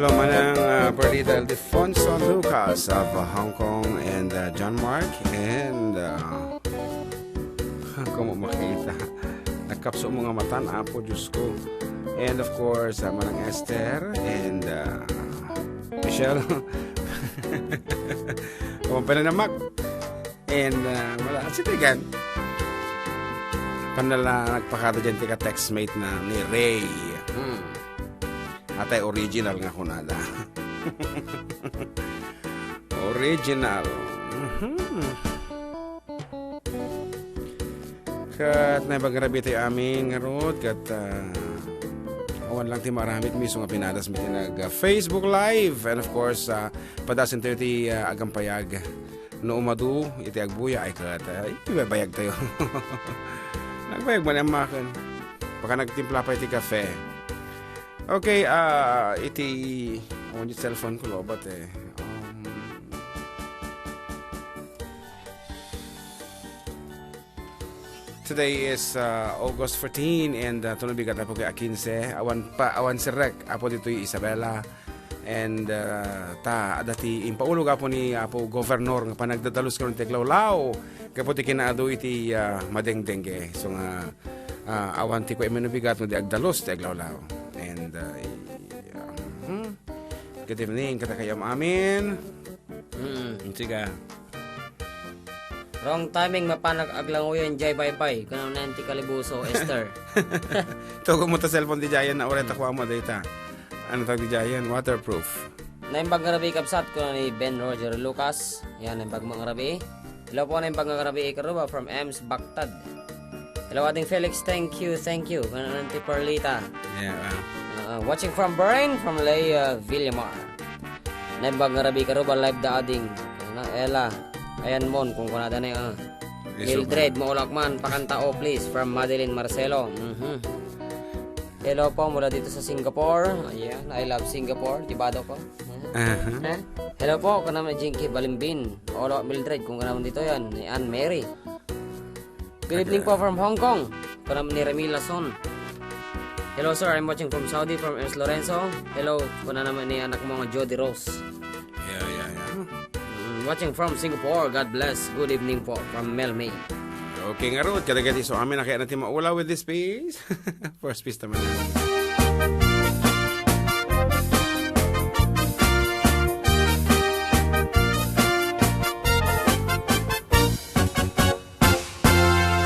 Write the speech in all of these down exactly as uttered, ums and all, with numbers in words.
Hello, Manang, uh, Perdita Ildefonso Lucas of, uh, Hong Kong and, uh, John Mark and, uh, kung mo makita, nagkapso mo nga matan, Apo Diyos ko. And of course, uh, Manang Esther and, uh, Michelle. Kung pala na Mac. And, uh, wala, sitigan. Panala nagpakada dyan, tika textmate na ni Ray. Hmm. Atay original nga kunada. Original. Mhm. Ket naimbag nga rabii tayo amin ngarud, ket, ah, awan lang ti maaramid, miso nga pinadas mi ti nag, ah, Facebook Live. And of course, ah, padasen tayo ti, ah, agampayag. No umadu iti agbuya, ay ket, ah, ibaybayag tayo. Nagbayag man amaken. Baka nagtimpla pa iti kafe. Okay, ah, iti, oh, yung cellphone ko, lobat eh. Um, today is, ah, August fourteen and, ah, tuno bigat apo kay a quince. Awan pa, awan sirrek, apo ditoy Isabela. And, ah, ta, adda ti impaulog apo ni Apo Governor nga panagdadalus karon ti aglawlaw. Gapu ti kinaadu iti, ah, madengdengge. So nga, ah, awan ti kua immanubigat no di agdalus ti aglawlaw. And, ah, i-, ah, hmm. Good evening, kadakayo amin. Mm, siga. Wrong timing, mapanak aglanguyan, jay paypay. Kunam na ti kalibuso, Esther. Tugo mo ta cellphone ti jayan na uray ta kuamo dayta. Ano tawag ti jayan? Waterproof. Naimbag nga rabii, kabsat, kuna ni Ben Roger Lucas. Yan, naimbag mo nga rabii. Hello po, naimbag nga rabii, Karuba from Ems Bactad. Hello, Ading Felix. Thank you, thank you. Kanan ti Perlita. Yeah, ah. Uh, watching from Bahrain, from Leia Villamar. Naimbag nga rabii, Karuba, live da Ading. Ano, Ella. Ayan mon, kung kunada na, ah. Yes, Mildred, sir. Maulak man, pakanta, oh, please, from Madeline Marcelo. Mhm. Hello po, mula dito sa Singapore. Ayan, I love Singapore. Tibado ko. Aha. Eh? Hello po, kanam ni Jinky Balimbin. Olo, Mildred, kung kanam dito yan, ni Anne Mary. Good evening po from Hong Kong. Kanam ni Remy Lason. Hello, sir. I'm watching from Saudi, from Ernest Lorenzo. Hello, kuna naman ni anak mo nga Jody Rose. Yeah, yeah, yeah. Mm, watching from Singapore. God bless. Good evening po from Mel May. Okay, ngarud, kadagiti so amin na kaya natin maula with this piece. First piece naman.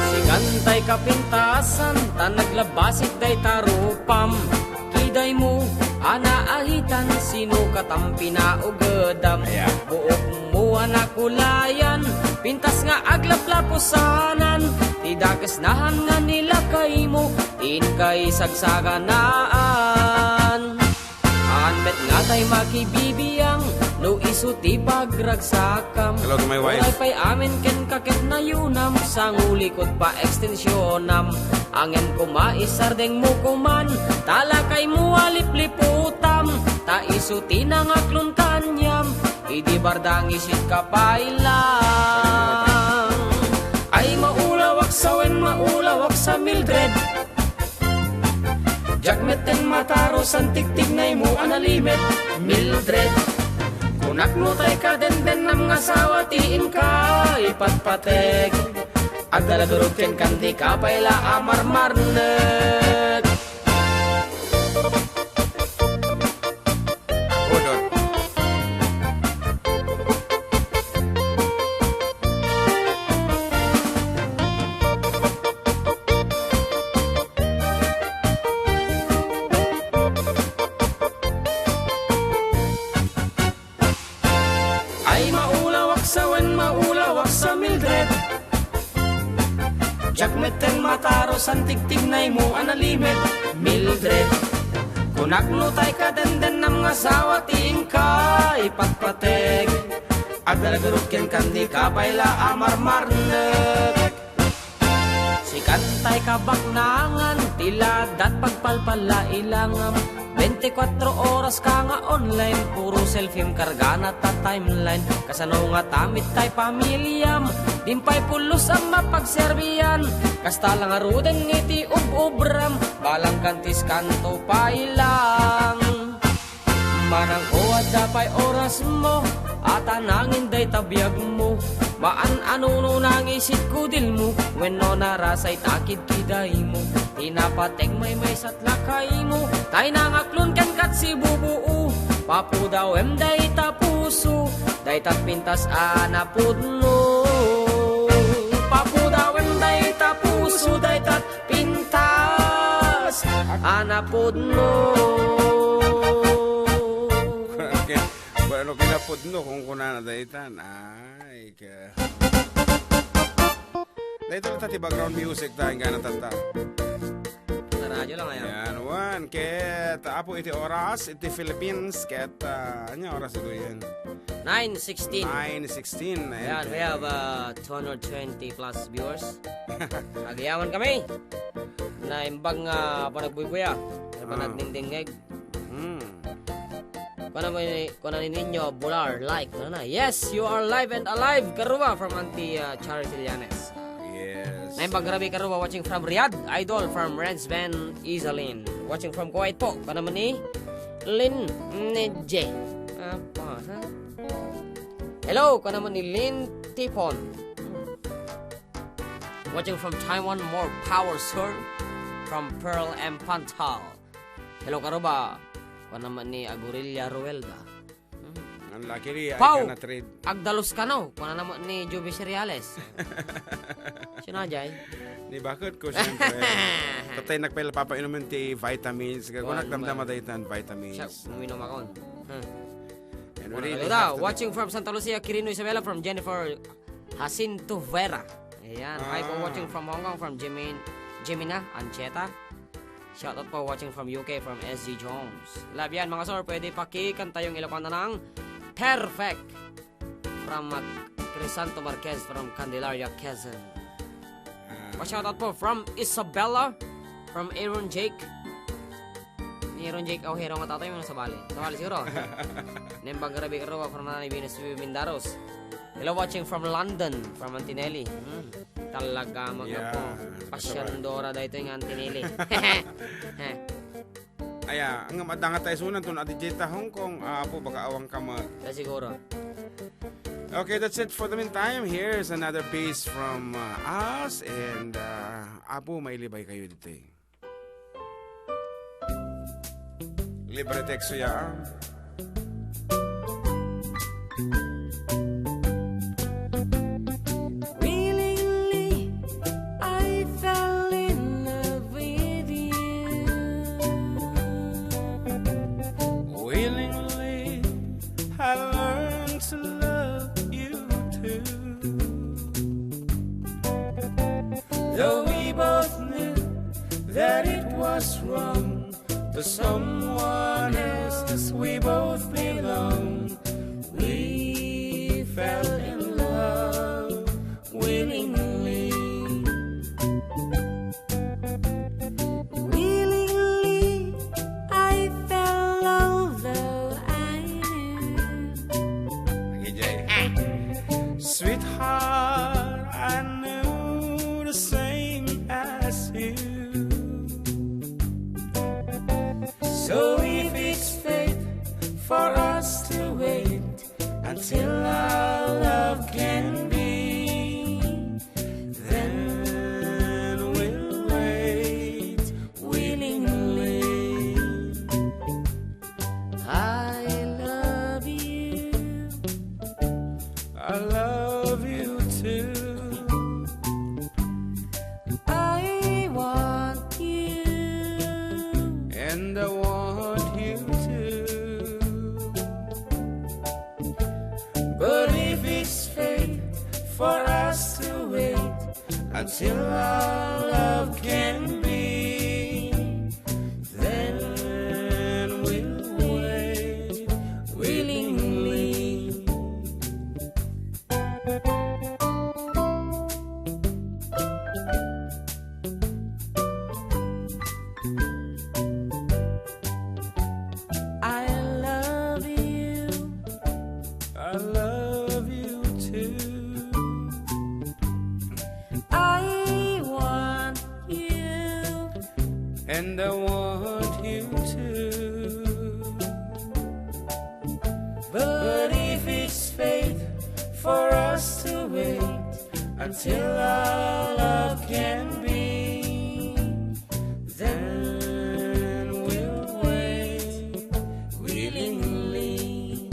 Sigantay kapintasan, ta naglabasik dayta rupam. Kidaymo a naahitan, sino katam pinaugedam? Ayan. Buokmo a nakulayan, pintas nga aglaplapusanan. Ti dakes nahan nga nilakaymo, inkay sagsaganaan. Haan met nga tay makibibiang, no isu ti pagragsakam. Hello to my wife. Uray pay amin ken kaket nayunam, sangulikot pa extensionam. Angen koma isardengmo koman, ta lakaymo a lipliputam. Ta isu ti nangaklon kaniam, idi bardang isit ka pay lang. Ay, maulawak sa wen, maulawak sa Mildred. Diak metten mataro san tigtignaymo a nalimed, Mildred. Kunak no tay kadendennam nga asawa ti inka ipatpateg. Agdalagarod kenkan, dika pay la a marmarnek. Udot. Ay, maulawak sa wen, maulawak sa Mildred. Diak metten mataro san tigtignaymo a nalimed, Mildred. Kunak no tay kadendennam nga asawa ti inka ipatpateg. Agdalagarod kenkan, dika pay la a marmarnek. Sikan tay kabaknangan, ti ladat pagpalpala ilangam. Bente kuatro oras ka nga online, puro selfiem kargana ta timeline. Kasano nga tamit tay pamiliam, dimpay pulos a mapagserbian. Kasta la ngaruden iti ub-ubram, balang kantis kanto pay lang. Nang o adda pay orasmo, ata nangin dayta biagmo. Maan a nuno nangisit kudilmo, wenno narasay ta kidkidaymo. Ti napateg maymaysat lakaymo, tay nangaklon ken kat sibubuu. Papudawem dayta puso, daytat pintas a napudno. Papudawem dayta puso, daytat pintas a napudno. Okay. Bueno, kinapudno kung kunana daytan. Ay, ka. Dayta ta ti background music ta, ingana tatta. Sa radyo lang ngayon. Yan, one. Ket, apo iti oras, iti Philippines, ket, ah, anya oras ito yan? Nine sixteen. Nine sixteen. Ayan, we have, uh, two hundred twenty plus viewers. Agyaman kami. Naimbag nga panagbuybuya. Ay, ah, panagnindingeg. Hmm. Kuna mo ni, kuna ni Ninyo Bular, like, ano na? Yes, you are live and alive, Karuba, from Auntie, uh, Charity Llanes. Yes. Naimbag nga rabii, Karuba, watching from Riyadh. Idol from Renz Ben Izalin. Watching from Kuwait po. Kuna mo ni Lin Neje. Apa, ha? Hello, kuna mo ni Lin Tipon. Watching from Taiwan, more power, sir. From Pearl M Pantal. Hello, Karuba. Kuna mo ni Agurilla Ruelda. Ang luckily, I Pau! Cannot read. Agdalus kano. Kuna mo ni Juby Cereales. Sino, Jay? Ni bakit ko, siyempre. Tatay nagpapainuman ti vitamins. Kung nagdamdama tayo ng vitamins. Siya, uminom ako. Hmm. And we really have to watching from Santa Lucia, Quirino Isabela, from Jennifer Jacinto Vera. Ayan. Hi po, ah, watching from Hong Kong, from Jimin-, Jimina Ancheta. Shoutout po, watching from U K, from S G Jones. Love yan, mga sir. Pwede pakikanta yung Ilocano ng Perfect. From Mag-, Crisanto Marquez from Candelaria, Quezon. Ah. Pa-shoutout po from Isabella, from Aaron Jake. Ni Aaron Jake Ojero nga tatay mo, sabali. Sabali siguro. Nembang Garabi Arroa from Nanay Venus Mindaros. Hello, watching from London, from Antinelli. Hmm. Talaga, mga po. Yeah. Pasyandora daytoy nga Antinelli. Aya, ang maddangat tayo sunan ton adi dita Hong Kong, ah, apo, baka awang ka ma- Sa siguro. Okay, that's it for the meantime. Here's another piece from, uh, us, and, uh, apo, mailibay kayo dito. Libre texto ya. Willingly, I fell in love with you. Willingly, I learned to love you too. Though we both knew that it was wrong, to someone else we both belong. We fell in love willingly. Willingly, I fell, although I knew. Lagi, Jay. Sweetheart, I knew the same as you. So if it's fate for us to wait until our love can be, then we'll wait willingly. I love you. I love you too. I want you. And I want you too. But if it's fate for us to wait until our love can be, then we'll wait willingly. I love you. I love you too. I want Until our love can be, then we'll wait willingly.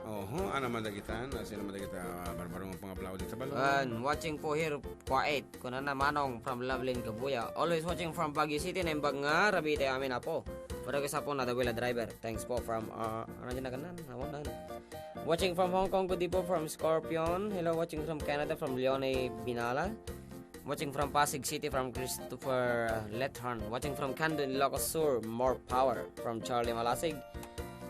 Oho, ano man dagitan? Sino man dagita, ah, barbarong pangaplaw dita balon? And watching po here, quiet. Kunana Manong from Lovelyn Gabuya. Always watching from Baguio City, naimbag nga Rabite amin, apo. Para ko sa po na the wheel driver. Thanks po from, ah, ano dyan na kanan? Awan na. Watching from Hong Kong, good day po from Scorpion. Hello, watching from Canada, from Leone Binala. Watching from Pasig City, from Christopher Lethan. Watching from Cando, Ilocos Sur, more power. From Charlie Malasig.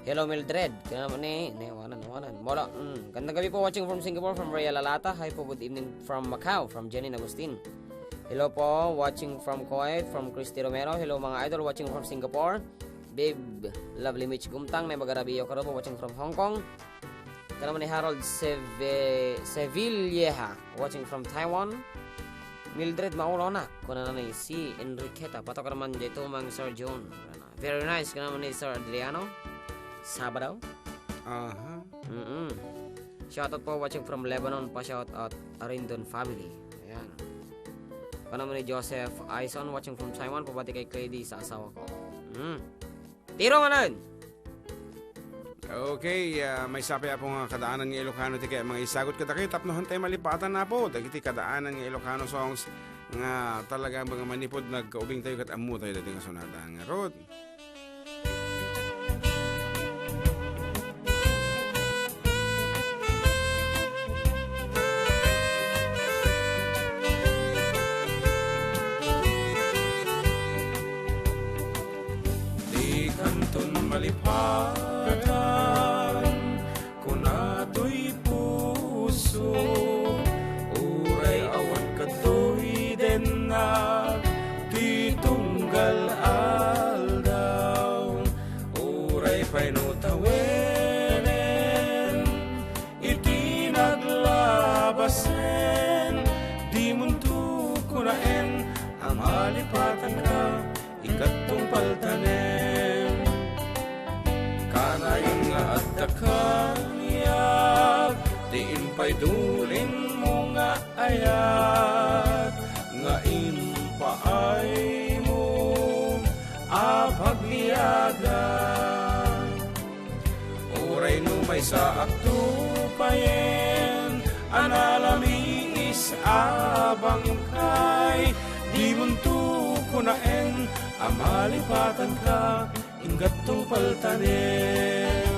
Hello, Mildred. Kaya naman ni, ni, wanan, wanan. Mola, mm. Gandang gabi po, watching from Singapore, from Rhea Lalata. Hi po, good evening from Macau, from Jenny Agustin. Hello po, watching from Kuwait, from Christy Romero. Hello, mga idol, watching from Singapore. Babe, lovely Mitch Gumtang, may magarabiyo ka po, watching from Hong Kong. Kanaman ni Harold Seve-, Sevilleja, watching from Taiwan. Mildred Maulona, kunana ni si Enriqueta, patok naman dito, Mang Sir John. Very nice, kanaman ni Sir Adriano. Sabado. Aha. Mm-mm. Shoutout po, watching from Lebanon, pa shoutout Arindon family. Ayan. Kanaman ni Joseph Aison, watching from Taiwan, pabati kay Clady sa asawa ko. Mm. Tiro manen! Okay, ah, maysa pay, apo, nga kadaanan nga Ilocano ti kaya mangisagut kadakayo tapno hantay malipatan, apo, dagiti kadaanan nga Ilocano songs nga talaga nga manipud nagkaubing tayo ket ammo tayo dati nga sunatan. Ngarud, Dikanton malipatan, kuna toy puso, uray awan kadtoy dennak ti tunggal aldaw, uray pay no tawenen iti naglabasen, dimonto kunaen a malipatanka, inkattong paltanen. Kanayon nga adda kaniak ti impay dulinmo nga ayat nga impaaymo a pagbiagan. Uray no maysaak to payen a nalamiis a bangkay, dimonto kunaen a malipatanka, inggattong paltanen.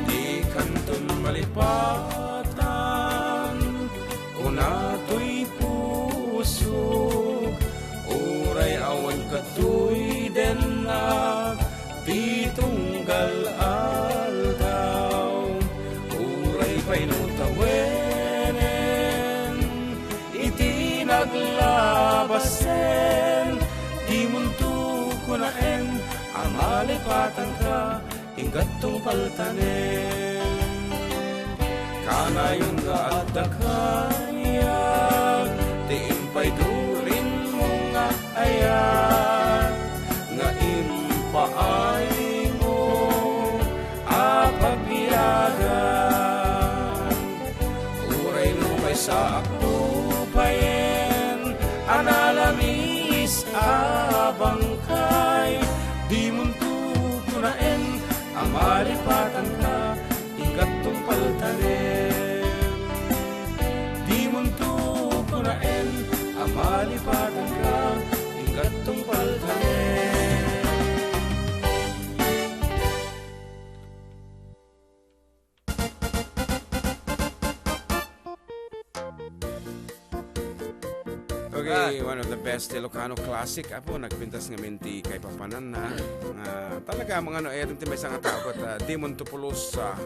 Dikanton malipatan, kuna toy pusok, uray awan kadtoy dennak ti tunggal aldaw, uray pay no tawenen iti naglabasen, dimonto kunaen a malipatanka, inggattong paltanen. Kanayon nga adda kaniak ti impay dulinmo nga ayat nga impaaymo a pagbiagan. Uray no maysaak to payen a nalamiis a bangkay, dimonto kunaen a malipatanka, inggattong paltanen. Dimonto kunaen a malipatanka, inggattong paltanen. Okay, ah, one of the best Ilocano classic, apo, nagpintas ngamin ti kaipapananna. Nga talaga, mga ano, eh, ti maysa nga tao ket, ah, Demon Tupulus, ah,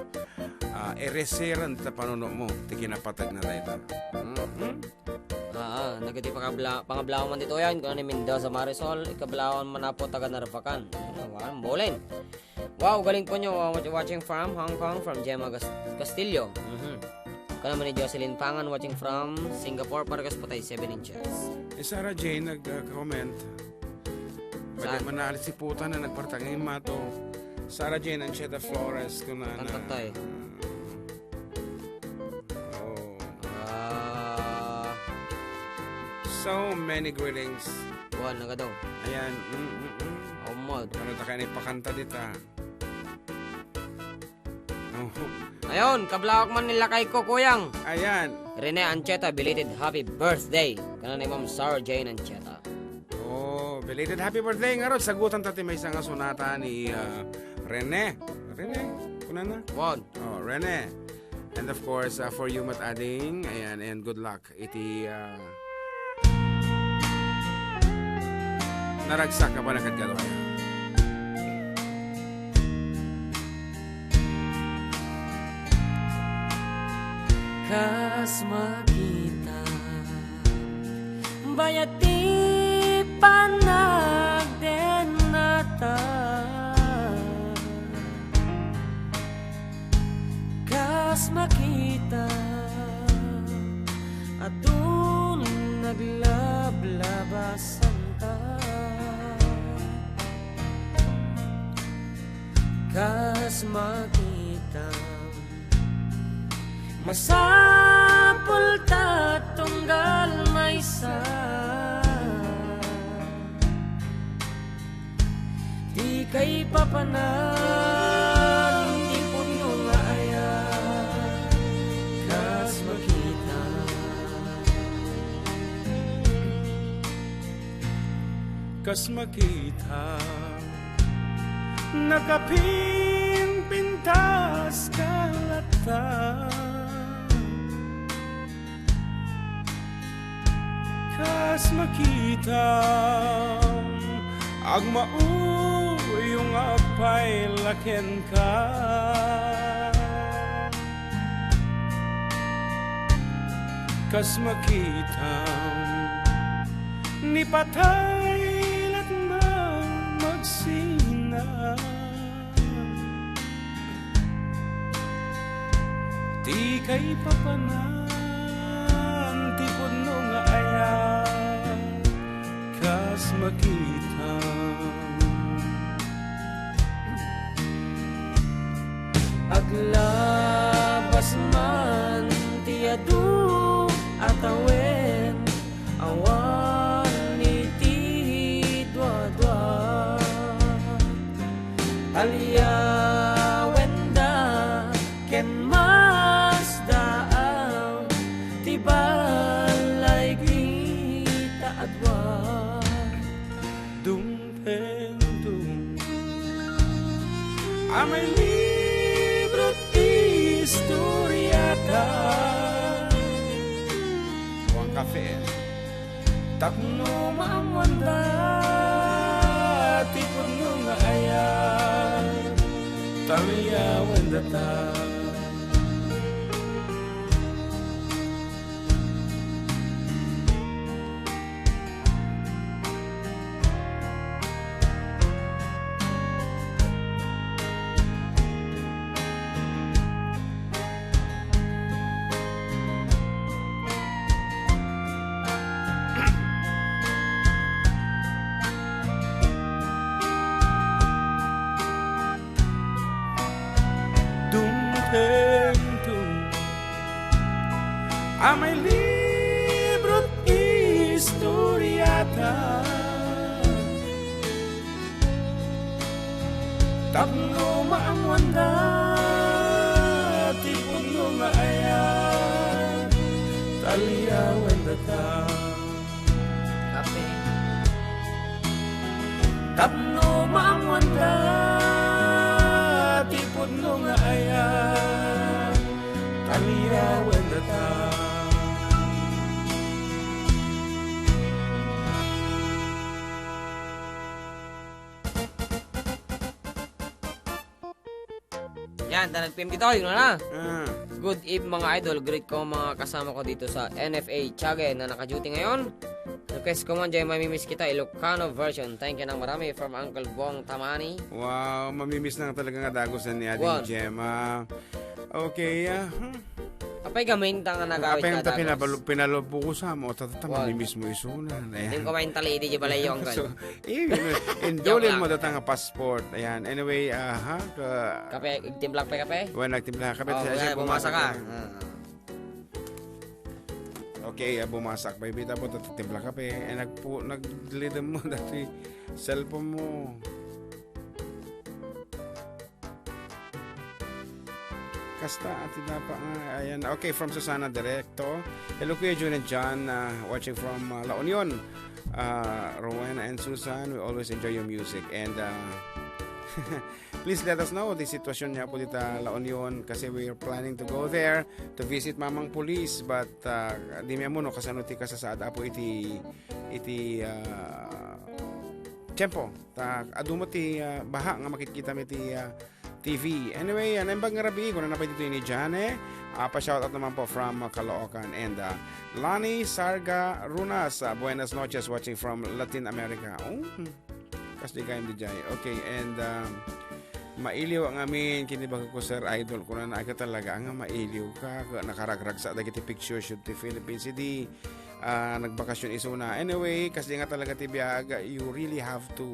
ah, ereseran ta panunotmo, ti kinapateg na dayta. Mm-mm. Ah, ah, nagiti pangabla-, pangablawan man ditoy, yan, kuna ni Mendoza Marisol, ikablawan man apo taga Narvacan. Ayan, wa-, Bolin. Wow, galing po nyo. Uh, watch-, watching from Hong Kong, from Gemma Gas-, Castillo. Mhm. Kuna man ni Jocelyn Pangan, watching from Singapore, para kas patay, seven inches. Eh, Sarah Jane nag-, uh, comment. Saan? Pwede man na alisiputan na nagpartangay mato. Sarah Jane Ancheta Flores, kuna na. Ang patay. Oh. Ah. So many greetings. Kuan, nagadaw. Ayan. Mm, mm, mm. Oh, mod. Ano ta kayo na ipakanta dita? Oh. Ayun, kablawak man ni lakay ko, kuyang. Ayan. Rene Ancheta, belated happy birthday. Kana ni Ma'am Sarah Jane Ancheta. Oh, belated happy birthday. Ngarud, sagutan ta ti maysa nga sonata ni, ah, Rene. Rene, kunana? Won. Oh, Rene. And of course, ah, for you, Mat Ading. Ayan, and good luck iti, ah, naragsak nga panagkadkadua. Kas makita, bayat ti panagdennata. Kas makita, adun naglablabasanta. Kas makita, masapul ta tunggal maysa. Ti kaipapanan ti pudno nga ayat, kas makita. Kas makita, nakapimpintas ka latta. Kas makita, agmauyong agpaylaken ka. Kas makita, ni patay latman magsina. Ti kaipapanan ti pudno nga ayat, kas makita. Aglabas man ti adu a tawen, awan iti duadua. Aliawenda ken masdaaw ti balay dita a dua. Dungpengdung. Amay libro ti istoriata. One Cafe. Tapno maammoanda ti pudno nga ayat, taliawendata. Dumtengto. Amay libro't istoriata. Tapno maammoanda ti pudno nga ayat, taliawendata. Kape. Tapno maammoanda ti pudno nga ayat, taliawendata. Yan, ta nag-P M dito, yun na. Ah. Good eve, mga idol. Greet ko mga kasama ko dito sa N F A Tiague na naka-duty ngayon. Request ko man dyan, Mamimiss Kita, Ilocano version. Thank you nang marami from Uncle Buang Tamani. Wow, mamimiss na talaga nga dagusan ni Ading Buang. Gemma. Okay, ah, hmm. Apay gamin ta nga nagawid Apay ka ta dagus. Pinabalo-, pinalubukusam, o, tata, Buang. Mamimiss mo isunan. Ayan. Hindi ko maintali, di di balayo, Uncle. So, eh, indulin Joke mo lang. Data nga passport. Ayan. Anyway, ah, ha, ka- Kape, timplak pa kape? Well, nagtimpla ka kape. Oh, Siya, siya, wala, bumasa bumasa ka. Ka. Ah. Okay, ah, bumasak. Baybita po, tat-, timpla kape. Eh, nagpu-, naglidem mo dati cellphone mo. Kasta, ati dapa nga. Ayan. Okay, from Susana Directo. Hello, Kuya Jun and John, uh, watching from, uh, La Union. Uh, Rowena and Susan, we always enjoy your music. And, uh, please let us know the sitwasyon niya po dita La Union kasi we are planning to go there to visit Mamang Police, but, uh, di mi amuno kasano ti kasasaad apo iti, iti, uh, tiempo. Ta, adu met ti, uh, baha nga makitkita mi ti, uh, T V. Anyway, uh, naimbag nga rabii, kuna na pa dito ni Jane. Uh, pa-shoutout naman po from, uh, Caloocan. And, uh, Lani Sarga Runas, uh, buenas noches, watching from Latin America. Oh, hmm. Kas di kayo di jay. Okay, and, um, mailiw ang amin, kini bago ko, Sir Idol, kuna na ka talaga, nga mailiw ka, ka nakaragragsa dagiti picture shoot ti Philippines. Idi, ah, nagbakasyon isuna. Anyway, kasi nga talaga ti biag, you really have to,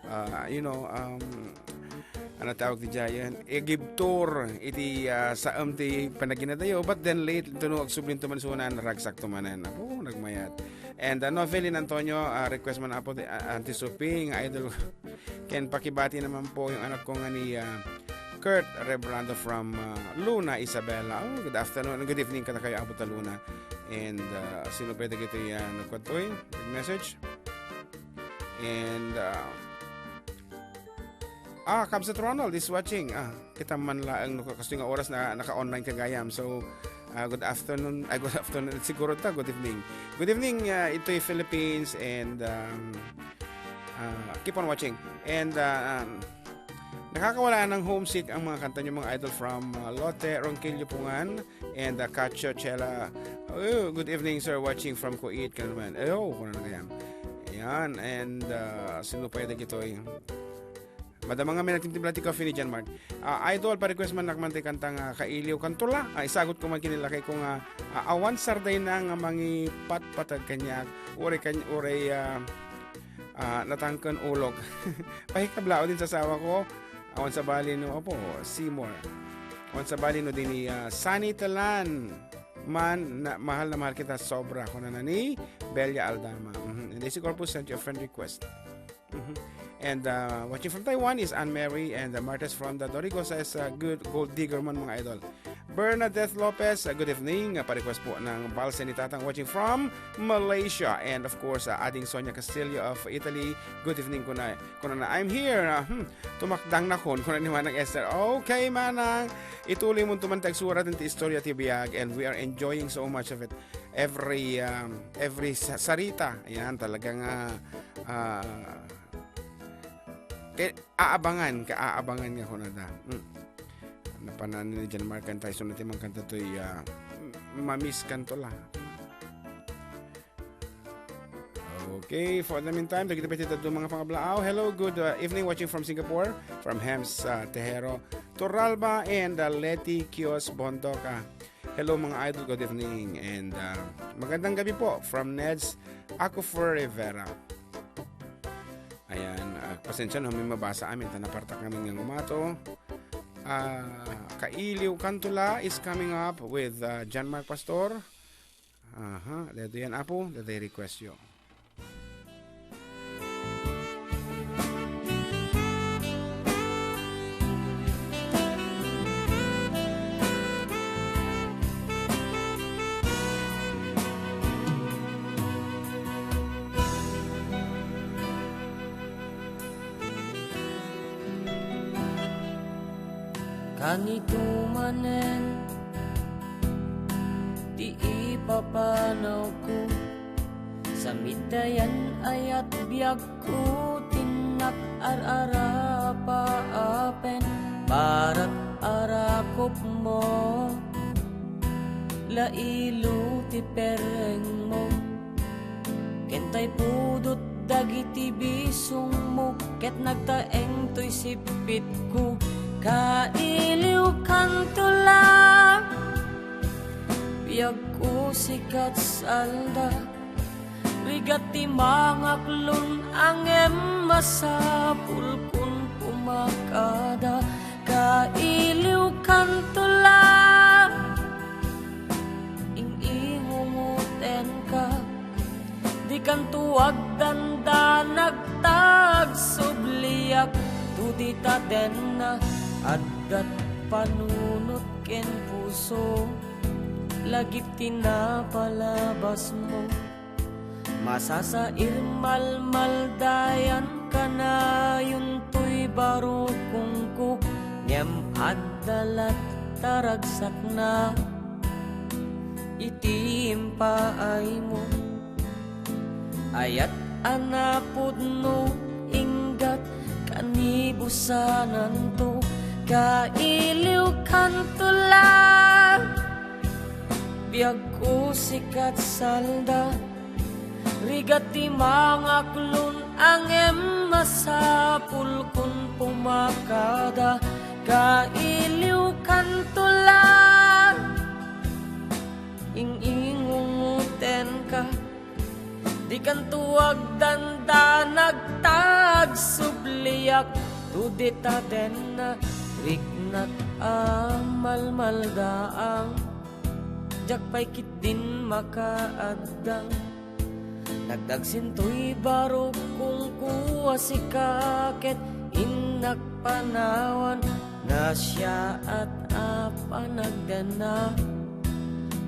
ah, you know, um, ano tawag ti jayan? I-give tour iti, ah, saem ti panaginatayo. But then late, tuno agsublinto man isuna, naragsak to manen. Apo, nagmayat. And, ah, Novelin Antonio, ah, request man apo ti, ah, Auntie Sophie, nga idol ko. Ken pakibati naman po yung anak ko nga ni, ah, Kurt Rebrando from, ah, Luna, Isabela. Oh, good afternoon, good evening kada kayo, Apo ta Luna. And, ah, sino pwede kito yan? Nagkwat-, uy, nag-message. And, ah, ah, Kabsat Ronald is watching. Ah, kita man laeng no, kastoy nga oras na naka-online ka gayam. So, ah, good afternoon. Ay, good afternoon. Siguro ta, good evening. Good evening, ah, ito'y Philippines and, um, ah, keep on watching. And, ah, um, nakakawala ng homesick ang mga kanta niyo, mga idol, from, ah, Lotte Ronquillo Pungan and, ah, Kacho Chela. Oh, good evening, sir. Watching from Kuwait ka naman. Oh, kuna na kaya. Ayan. And, ah, sino pa yung dagitoy? Madama nga may nagtimtimpla ti coffee ni John Mark. Ah, idol, pa-request man nakman ti kanta nga Kailiw Kanto La. Ah, isagot ko man kinilakay ko nga, ah, awan sarday na nga mangipatpatag kaniak. Uray kan-, uray, ah, ah, natangken ulog. Pahikablao din sa asawa ko. Awan sabali no, apo, Seymour. Awan sabali no din ni, ah, Sunny Talan. Man, na, mahal na mahal kita sobra. Kuna na ni Belia Aldama. Mhm. And Daisy Corpus sent you a friend request. Mhm. And, uh, watching from Taiwan is Anne Mary and, uh, Martes from the Dorigo says, uh, good gold digger man, mga idol. Bernadette Lopez, uh, good evening. Uh, pa-request po ng Balse ni Tatang watching from Malaysia. And of course, uh, Ading Sonia Castillo of Italy. Good evening, kuna, kuna na. I'm here. Uh, hmm, tumakdang na kun, kuna ni Manang Esther. Okay, Manang. Ituloy mo tuman tagsurat ng istorya ti biag, and we are enjoying so much of it. Every, um, every sa-, sarita. Ayan, talagang, uh, uh, Kay aabangan, kaaabangan nga kunada. Mm. Napanan ni John Mark Antaison ti mangkanta toy, ah, Mamiss Kanto La. Okay, for the meantime, dagiti pay ti dadduma nga pangablaaw. Hello, good, uh, evening, watching from Singapore, from Hems, uh, Tejero, Torralba, and, uh, Leti Kios Bondoc. Ah, hello, mga idol, good evening, and, uh, magandang gabi po from Neds Acufer Rivera. Ayan, ah, pasensya no, may mabasa amin, ta napartak namin nga ngumato. Ah, Kailiw Kanto La is coming up with, ah, John Mark Pastor. Aha, dito yan, Apo, dito yung request yo. Kanito manen ti ipapanawko, sa midayan ayat biagko, tinnak ar-arapaapen, parat ar mo, lailo ti perrengmo, ken tay pudot dagiti bisongmo, ket nagtaeng toy sippitko, kailiwkanto la, biagko sikat salda. Rigat ti mangaklon, ngem masapulkon pumakada, kailiwkanto la, ing-ingungotenka. Dikanto agdandanag ta agsubliak, to dita denna, addat panunot ken puso, lagip ti napalabasmo. Masasair malmaldayan kanayon toy barukongko, ngem adda latta ragsakna iti impaaymo. Ayat a napudno, inggat kanibusananto, kailiwkanto la, biagko sikat salda. Rigat ti mangaklon, ngem masapulkon pumakada, kailiwkanto la, ing-ingungotenka. Dikanto agdandanag ta agsubliak, to dita denna, riknak a malmaldaang. Diak pay ketdin makaaddang. Nagdagsintoy barukongko a sika ket innak panawan, nasiaat a panagdenna.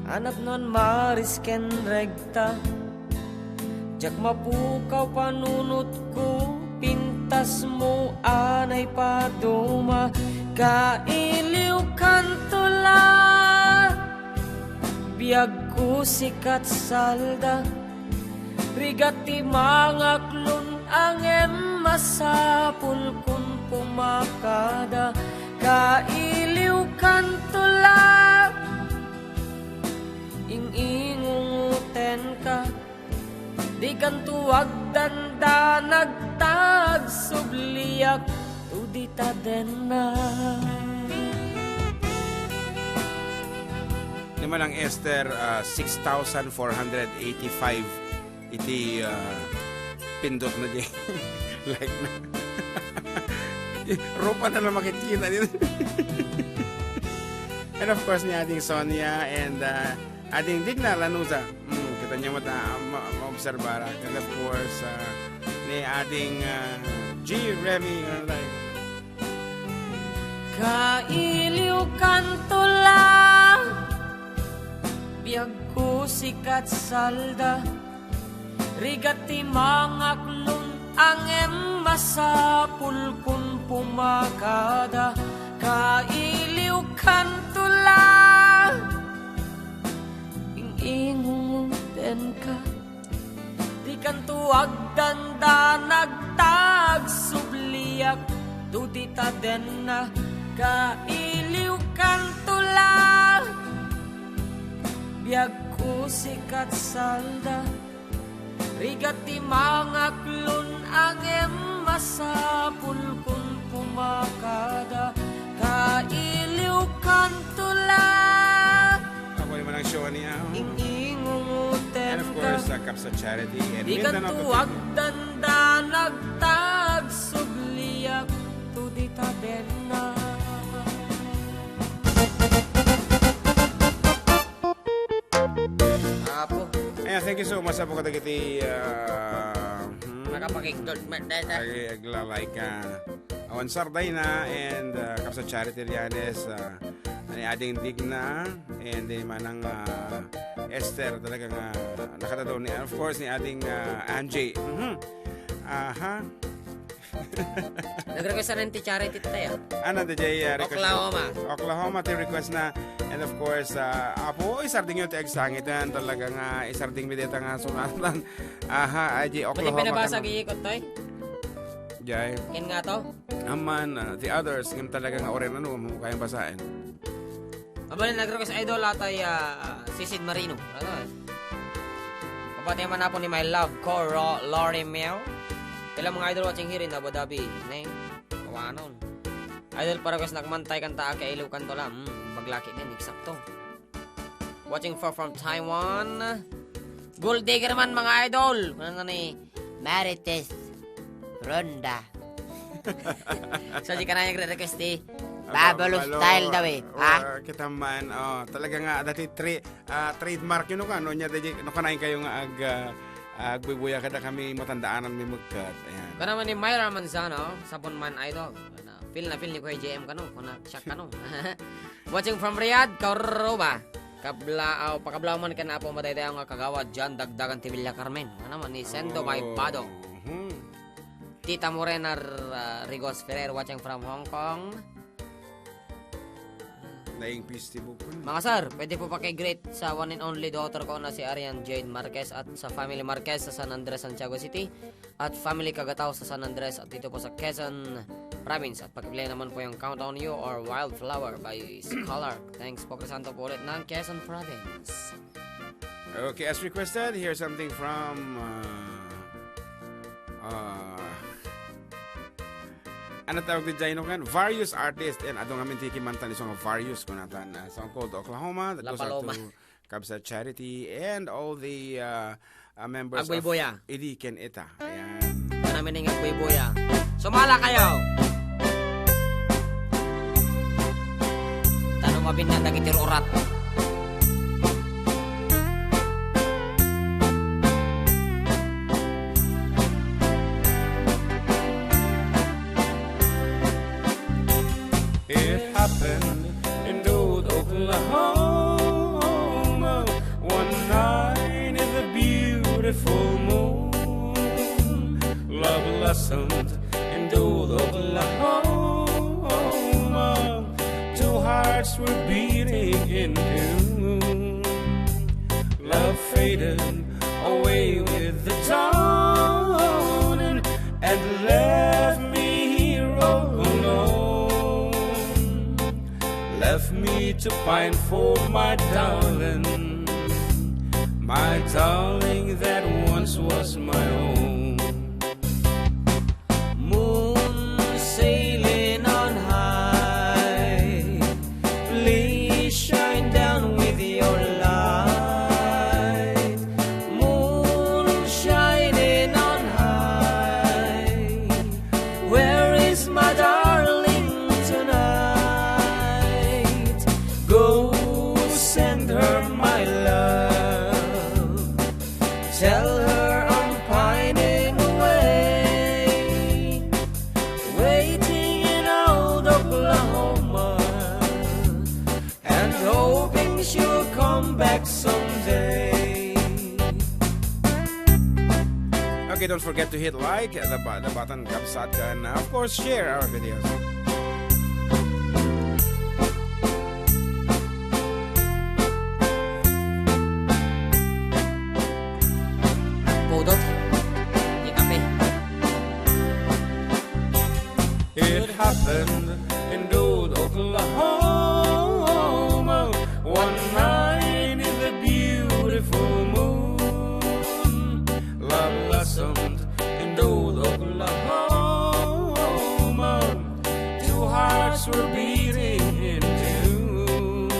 Anapnon maris ken regta. Diak mapukaw panunotko, pintasmo a naipaduma, kailiwkanto la, biagko sikat salda. Rigat ti mangaklon, ngem masapulkon pumakada, kailiwkanto la, ing-ingungotenka. Dikanto agdandanag ta agsubliak, to dita denna. Ni Manang Esther, ah, six thousand four hundred eighty-five iti, ah, pindot na di. Like na. Rupa na lang makikita dito. And of course, ni Ading Sonia and, ah, Ading Digna Lanuza. Mm, kita niyo mata, ma-, maobserbara. And of course, ah, ni Ading, ah, G Remy, ah, like, kailiwkanto la, biagko sikat salda. Rigat ti mangaklon, ngem masapulkon pumakada, kailiwkanto la, ing-ingungotenka. Dikanto agdandanag ta agsubliak, to dita denna, kailiwkanto la, biagko sikat salda. Rigat ti mangaklon, ngem masapulkon pumakada, kailiwkanto la. Ako naman ang show niya. Ing-ingungoten. And of course, ka. Uh, Kaps at Charity and Mindanao Tutukan. Dikanto agdandanag ta agsubliak, to dita denna. Apo. Ayan, thank you so much, Apo, kadagiti, ah, hmm. Nakapakigdot met dayta. Ag-, aglalay ka. Awan Sardina and, ah, Kapsa Charity Rianes, ah, ni Ading Digna, and then manang, ah, Esther, talaga nga nakadadaw ni, of course, ni Ading, ah, Angie. Mhm. Aha. Nag-request na rin ti Charity tayo. Ano, ti Jay, uh, request? Oklahoma. Oklahoma, ti request na. And of course, uh, Apo, isarding yun ti agsangit. Yan, talaga nga, isarding mi dita nga sunatan. Aha, ay, di Oklahoma. Pwede pinabasa ka na. Giikot, Toy? Jay. Ken nga to? Aman, uh, the others, ngem talaga nga oren ano, mo kayang basain. Mabalin nag-request, idol, atay, ah, Sisid Marino. Ano, eh? Mabati man apo ni My Love, Coro, Lori Meo. Kailan mga idol watching here in Abu Dhabi, ne? Kawanon. Idol, pa-request nak man tay kanta, Aki Iliw kanto lang. Hmm, baglaki din, eksakto. Watching for from Taiwan. Gold digger man, mga idol. Ano ni Marites Ronda. So, di ka na nagre-request, eh. Babalo style daw, eh. Ha? Kita man, oh, talaga nga, dati tra-, ah, trademark yun, no, kano niya, dati, no, kanain kayo nga ag-, ah, agbuybuya kada kami matandaanan mi magkat. Ayan. Kana man ni Myra Manzano, sapon man, idol. Ano, feel na feel ni Kuya J M kano, kuna siya kano. Watching from Riyadh, Karuba. Kabla-, aw, pakablaw man ken Apo madaydayaw nga kagawad, diyan dagdagan ti Villa Carmen. Ano man, ni Sendo by Padong. Mhm. Tita Morena, uh, Rigos Ferrer watching from Hong Kong. Naing festival ko na. Mga sir, pwede po paki-greet sa one and only daughter ko na si Arian Jade Marquez at sa family Marquez sa San Andres, Santiago City. At family Kagataw sa San Andres at dito po sa Quezon Province. At pakiplay naman po yung Count on You or Wildflower by Scholar. Thanks po, Crisanto po ulit ng Quezon Province. Okay, as requested, here's something from, uh, uh, ano tawag di Jaino kan? Various artists. And adong amin tiki mantan iso nga various kunatan. Uh, song called Oklahoma. That goes out to Kabsat Charity, and all the, uh, uh, members of Agbuybuya. Idi ken Ita. Ayan. Kanamin nga Agbuybuya. Sumala kayo! Tanong mabin na dagiti rurat. It happened in Dothan, Oklahoma, one night in the beautiful moon. Love blossomed in Dothan, Oklahoma. Two hearts were beating in tune. Love faded away with the dawn and left me here all alone. Left me to pine for my darling, my darling that once was my own. Moon sailing on high, please shine down with your light. Moon shining on high, where is my darling tonight? Go send her my love. Tell her I'm pining away, waiting in old Oklahoma, and hoping she'll come back someday. Okay, don't forget to hit like, the bu-, the button, kabsat, and, uh, of course, share our videos. Pudot. Di kape. It happened in Dothan, Oklahoma, one night in the beautiful moon. Love blossomed in Dothan, Oklahoma. Two hearts were beating in tune.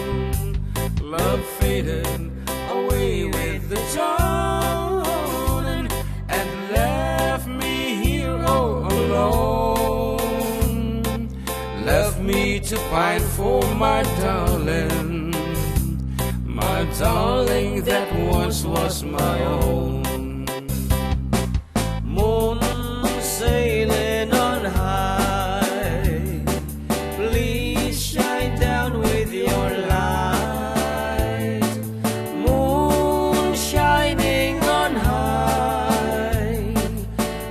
Love faded away with the dawn and left me here all alone. Left me to pine for my darling, my darling that once was my own. Moon sailing on high, please shine down with your light. Moon shining on high,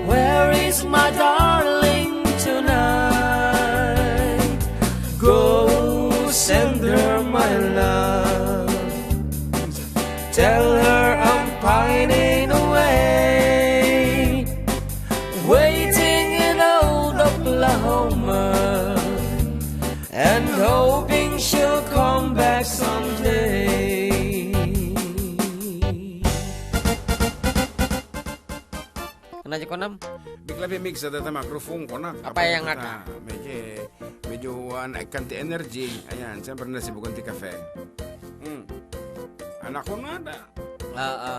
where is my darling tonight? Go send her my love. Tell her I'm pining away, waiting in old Oklahoma, and hoping she'll come back Kunam. Bigla pimigsa data microphone ko na. Apay nga ta? Medyo, medyo, ah, naikan ti energy. Ayan, siyempre nasibukan ti kafe. Hmm. Anak ko na da. Oo.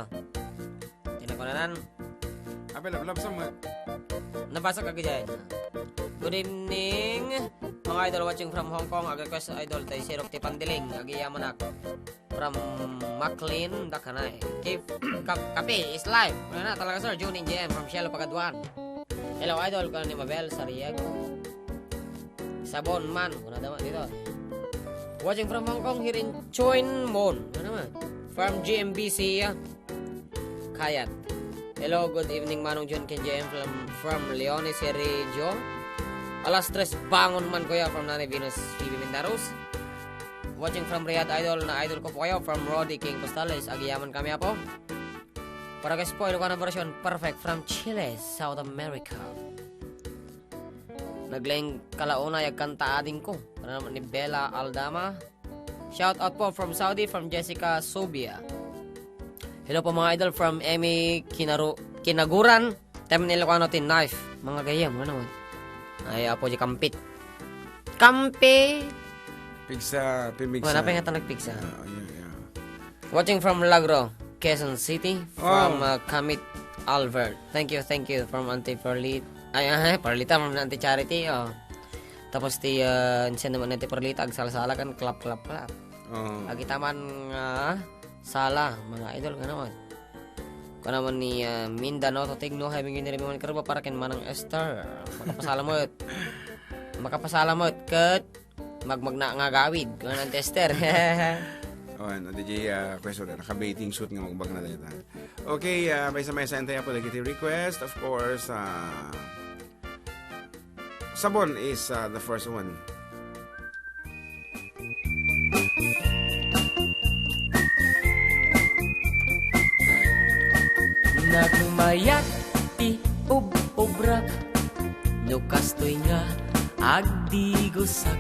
Tinakunanan. Apay, lablab sa mo. Nabasa ka gajay. Good evening, mga idol watching from Hong Kong. Ag-request, idol, tay Sirok ti Pandiling. Agiyamanak. From Maclean, Dakanay. Keep, kap-, kape is life. Ano na talaga, sir? Junie J M from Shelo Pagaduan. Hello, idol. Kuan ni Mabel Sariago. Sabon man. Kuna dama dito. Watching from Hong Kong, here in Chuen Mon. Ano naman? From G M B C, ah, Kayat. Hello, good evening, Manong John ken J M from, from Leones, Sergio. Alas tres bangon man, kuya, from Nanay Venus, P B Mindaros. Watching from Riyadh, idol na idol ko po kayo, from Roddy King Costales. Agiyaman kami, apo. Para guys po, Ilocano version, perfect from Chile, South America. Nagleng kalauna, yagkanta ading ko. Para naman ni Bella Aldama. Shout out po from Saudi, from Jessica Subia. Hello po, mga idol, from Emmy Kinaru-, Kinaguran. Tem ni Ilocano ti knife. Mga gayam, ano? Ay, apo di kampit. Kampit! Pigsa, pimigsa. Wala pa nga talaga pigsa. Ah, yeah, yeah. Watching from Milagro, Quezon City, from, Oh. uh, Kamit Albert. Thank you, thank you from Auntie Perlit. Ay, ay, Perlita, from Auntie Charity, oh. Tapos ti, uh, insan naman Auntie Perlita, agsalsala kan clap, clap, clap. Oh. Agitaman nga sala, mga idol, nga naman. Kanaman ni, ah, Mindanao to Tigno, happy New Year, man, karba para ken Manang Esther. Makapasalamat. Makapasalamat ket magmagna nga agawid. Kuan, Ante Esther. Oh, ano, D J, ah, question na, naka-bathing suit nga magbagna dayta. Okay, ah, maysa-maysa antay apo dagiti request. Of course, ah, Sabon is, ah, the first one. Nagmayat ti ub-ubrak, no kastoy nga agdigosak.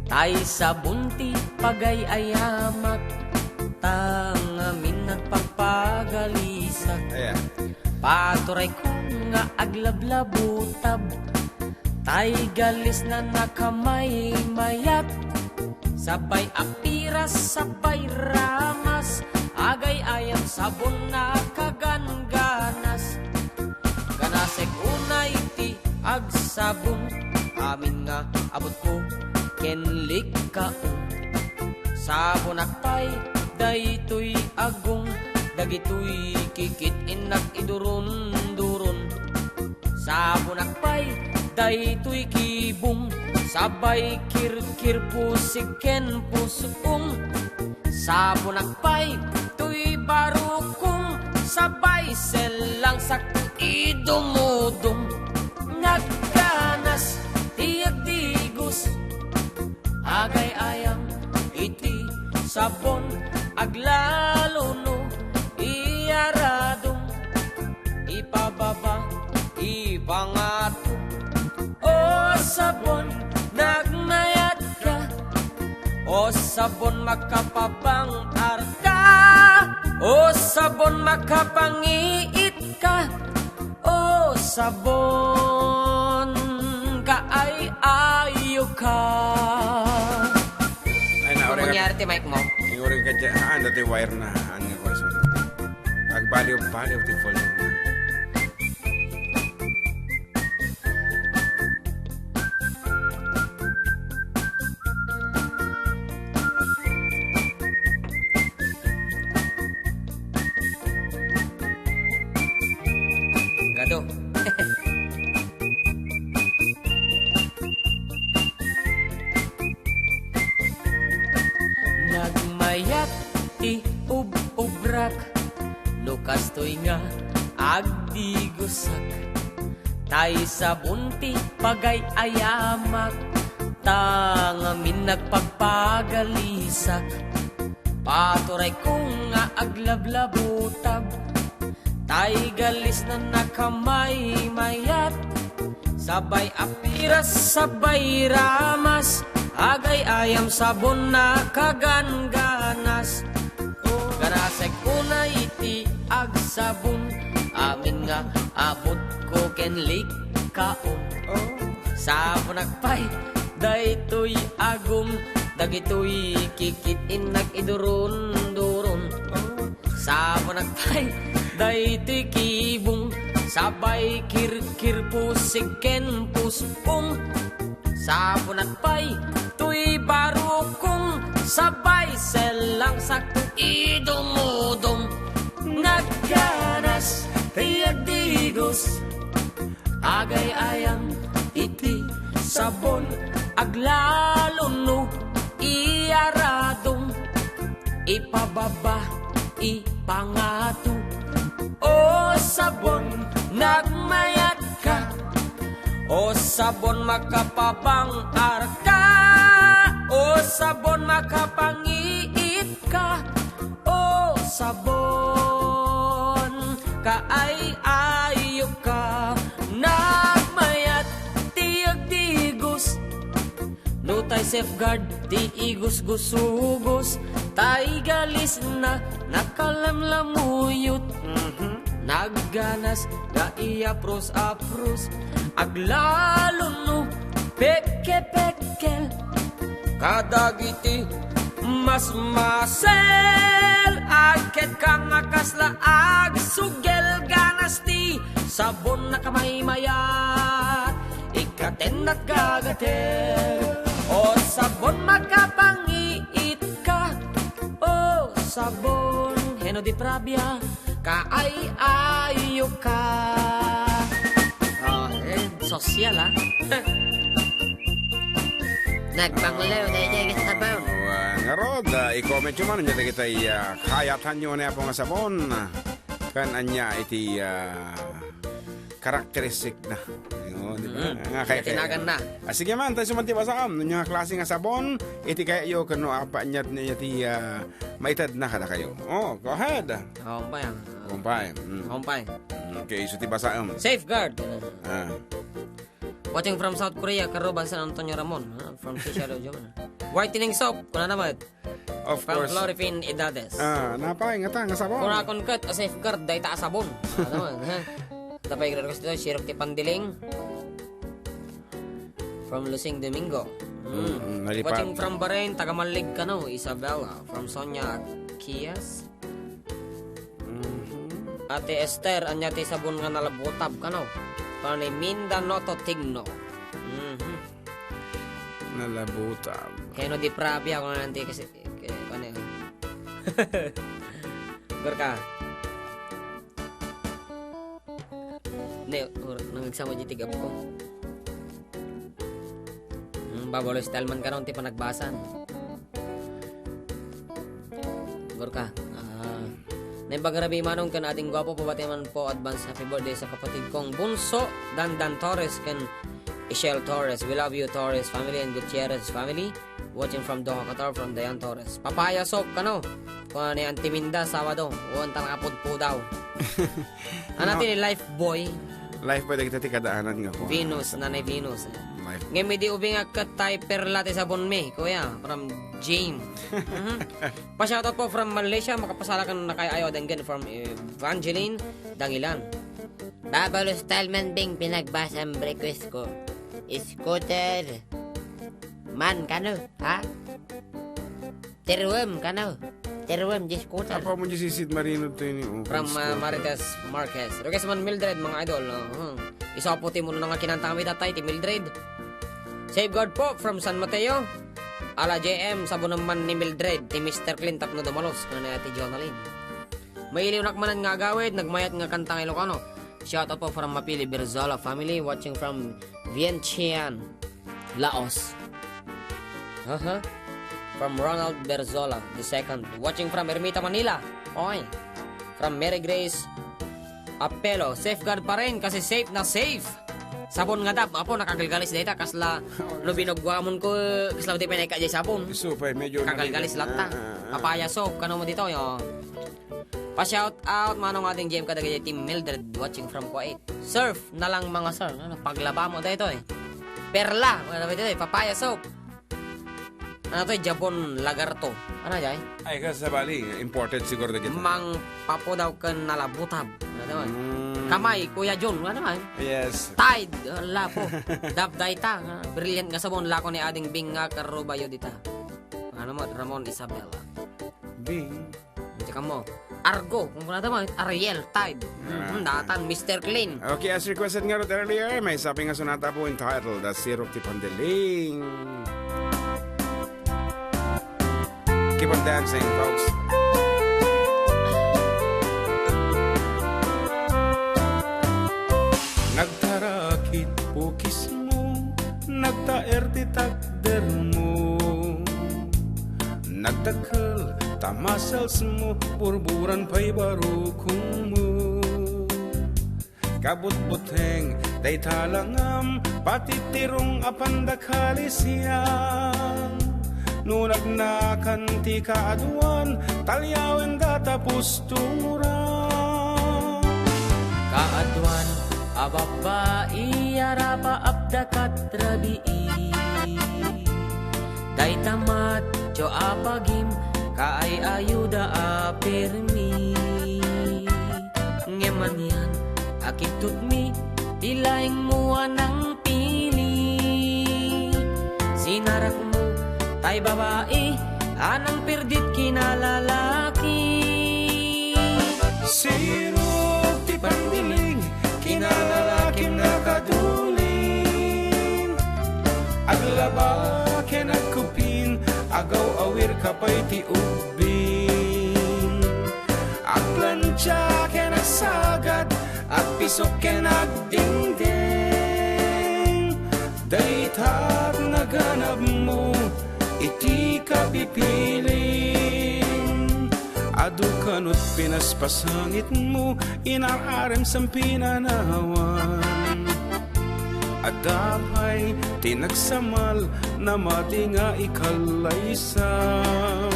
Tay sabon ti pagay-ayamak, ta ngamin nagpagpagalisak. Ayan. Paturayko nga aglablabutab, tay galisna nakamaymayat. Sabay apiras, sabay ramas, agay-ayam sabon nakagangganas. Ganasek unay ti agsabon, amin nga abutko ken likkaon. Sabonak pay daytoy agong, dagitoy kikit-innak iduron-duron. Sabonak pay daytoy kibong, sabay kirkir pusig ken pusong. Sabonak pay toy barukong, sabay sellang sakto idumudong. Nagkanas ti agdigos, agay-ayam iti sabon, aglalo no iyaradong, ipababa, ipangato. O sabon, nagmayat ka. O sabon, makapapangarta. O sabon, makapangiit ka. O sabon, kaay-ayo ka. Ay, na, ano mangyari ti mic mo? Yung oring ka dyan, ah, dati wire na, ano nga ko, so, agbaliw-baliw ti volume na. Gado. Nagmayat ti ub-ubrak, no kastoy nga agdigosak. Tay sabon ti pagay-ayamak, ta ngamin nagpagpagalisak. Paturayko nga aglablabutab, tay galisna nakamaymayat. Sabay apiras, sabay ramas, agay-ayam sabon nakagangganas. Ganasek unay ti agsabon, Amin nga aputko ken likkaon. Oh. Sapunak pay daytoy agum, dagitoy kikit-innak iduron-duron. Oh. Sapunak pay daytoy kibong, sabay kirkir pusig ken puspong. Sapunak pay toy barukong, sabay sellang sakto idumudum. Nagganas ti agdigos, agay-ayam iti sabon, aglalo no iaradum, ipababa, ipangato. O sabon, nagmayatka. O sabon, makapabang-arka. O sabon, makapangiitka. O sabon, kaay-ayoka. Nagmayat ti agdigos. No tay safeguard ti igusgusugos, tay galisna nakalamlamuyot. Mhm. Nagganas nga iapros-apros, aglalo no pekke-pekkel. Kadagiti masmasel, agketka nga kasla agsugel, ganas ti sabon, nakamaymayat. Ikkatennak gagater. O sabon, makapangiitka. O sabon, heno di prabia, kaay-ayoka. Oh, eh, sosyal, ah. Nagpanglew, daydiay nga sabon. Ah, ngarud, ah, i-comment yo man, anya dagiti, ah, kaayatanyo ni Apo nga sabon. Ken ania iti, ah, karakteristikna. Yo, di ba? Mm. Nga kay, kay, tinagan na. Ah, sige man, tay suman ti basaam. No ania nga klase nga sabon, iti kayatyo, ken no apay, ania, ania ti, ah, maitedna kadakayo. Oh, go ahead. Umpay, ah. Umpay. Mm. Umpay. Mm, okay, isu ti basaam. Safeguard. Ah. Watching from South Korea, Karuban, San Antonio, Ramon. Ah, from Fisher, Joman. Whitening soap, kunana met. Of course. From Florifin Edades. Ah, napay, ngata, nga sabon. Kunakon ket, a safeguard, dayta a sabon. Ano, ha? Tapay, request dito, Sirok ti Pandiling. From Lusing Domingo. Mm. Mm, mm, nalipad. Watching from Bahrain, taga Malig kano, Isabela. From Sonia Kias. Mhm. Ate Esther, ania ti sabon nga nalabutab kano? Pani Minda Noto Tigno. Mhm. Nalabutab. Heno di Pravia, kung ano, ti kasi, kaya, ano yun? Gorka. Ne, or, nangagsama di tigap ko. Hmm, Babalo style man karon ti panagbasan. Gorka. Ah, naimbag a rabii, Manong, ken Ading Guapo, pabati man po, advance happy birthday sa kapatid kong bunso, Dandan Torres, ken Ishel Torres. We love you, Torres family and Gutierrez family. Watching from Doha, Qatar, from Dayan Torres. Papaya soap, kano? Kuna ni Auntie Minda, Sabado. Wen, ta nakapudpudaw. Ano? No. Ti ni Life Boy? Life Boy, dagiti ti kadaanan nga, kuya. Venus, Nanay Venus. Life. Ngem idi ubing a ket tay Perla ti sabon mi, kuya, from Jane. Mhm. Pa-shoutout po from Malaysia, makapasalakan na kayo ayo, denggen from Evangeline Dangilan. Babalo style man, Bing, pinagbasam request ko. Scooter. Man, kano? Ha? Teruem, kano? Teruem, di scooter. Apa mo di si Sid Marino to ini, oh, from, uh, scooter. Marites Marquez. Request man Mildred, mga idol. Oh, hmm. Isu po ti muno nga kinanta kami datay, ti Mildred. Safeguard po from San Mateo. Ala J M, sabunan man ni Mildred, ti Mister Clean tapno dumalos, kuna ni Ate Jonalyn. Mailiwnak manen nga agawid, nagmayat nga kanta nga Ilocano. Shout out po from Mapili Berzola family, watching from Vientiane, Laos. Aha. From Ronald Berzola the second, watching from Ermita, Manila. Oy. From Mary Grace Apelo, safeguard pa rin kasi safe na safe. Sabon nga Dove, apo, nakagalgalis dayta, kasla, no binugwamon ko, kasla di pa naika di sabon. Isu pay, medyo nakagalgalis nakagal-, latta. Ah, ah, ah. Papaya soap, kano mo dito, yo. Pa-shout out, manong ating G M kadagiti Team Mildred watching from Kuwait. Surf na lang, mga sir. Ano, paglaba mo dayto, eh. Perla, ano ba ito, eh? Papaya soap. Ano to, eh? Jabon Lagarto. Ano, jay? Ay, kasabali, imported siguro na dyan. Mang papo daw ken nalabutab. Ano to, eh? Mm. Kamay, Kuya John, nga naman. Yes. Tide, uh, lapo. Dab dayta, uh, brilliant nga sabon, lako ni Ading Bing nga karubayo dita. Ano mo, Ramon Isabela. Bing. Tsaka mo, Argo, kung kunada mo, Ariel, Tide. Ah. Mhm, datan, Mister Clean. Okay, as requested nga rod earlier, may sabi nga sonata po entitled as Sirok ti Pandiling. Keep on dancing, folks. Nagtarakit pukismo, nagtaer ti takdermo. Nagdakkel ta musclesmo, burburan pay barukongmo. Kabutbuteng dayta langam, patitirong a pandakalisian. No nagnakan ti kaaduan, talyawen data pusturan. Kaaduan a babbai a rapaap da kat rabii. Dayta matcho a pagim, kaay-ayuda a permi. Ngem anian a kidtutmi, ti laengmo a nangpili. Sinarakmo, tay babai, a nangpirdit kinalalaki. Sirok ti Pandiling, kinalalakim nakadulin. Aglaba ken agkupin, agaw-awir ka pay ti ubbing. Agplantia ken agsagad, agpisok ken agdingding. Dayta ti naganabmo iti kapipilim. Adu kanut pinaspasangitmo, inar-arem sen pinanawan. Adda pay ti nagsamal, namati nga ikallaysam.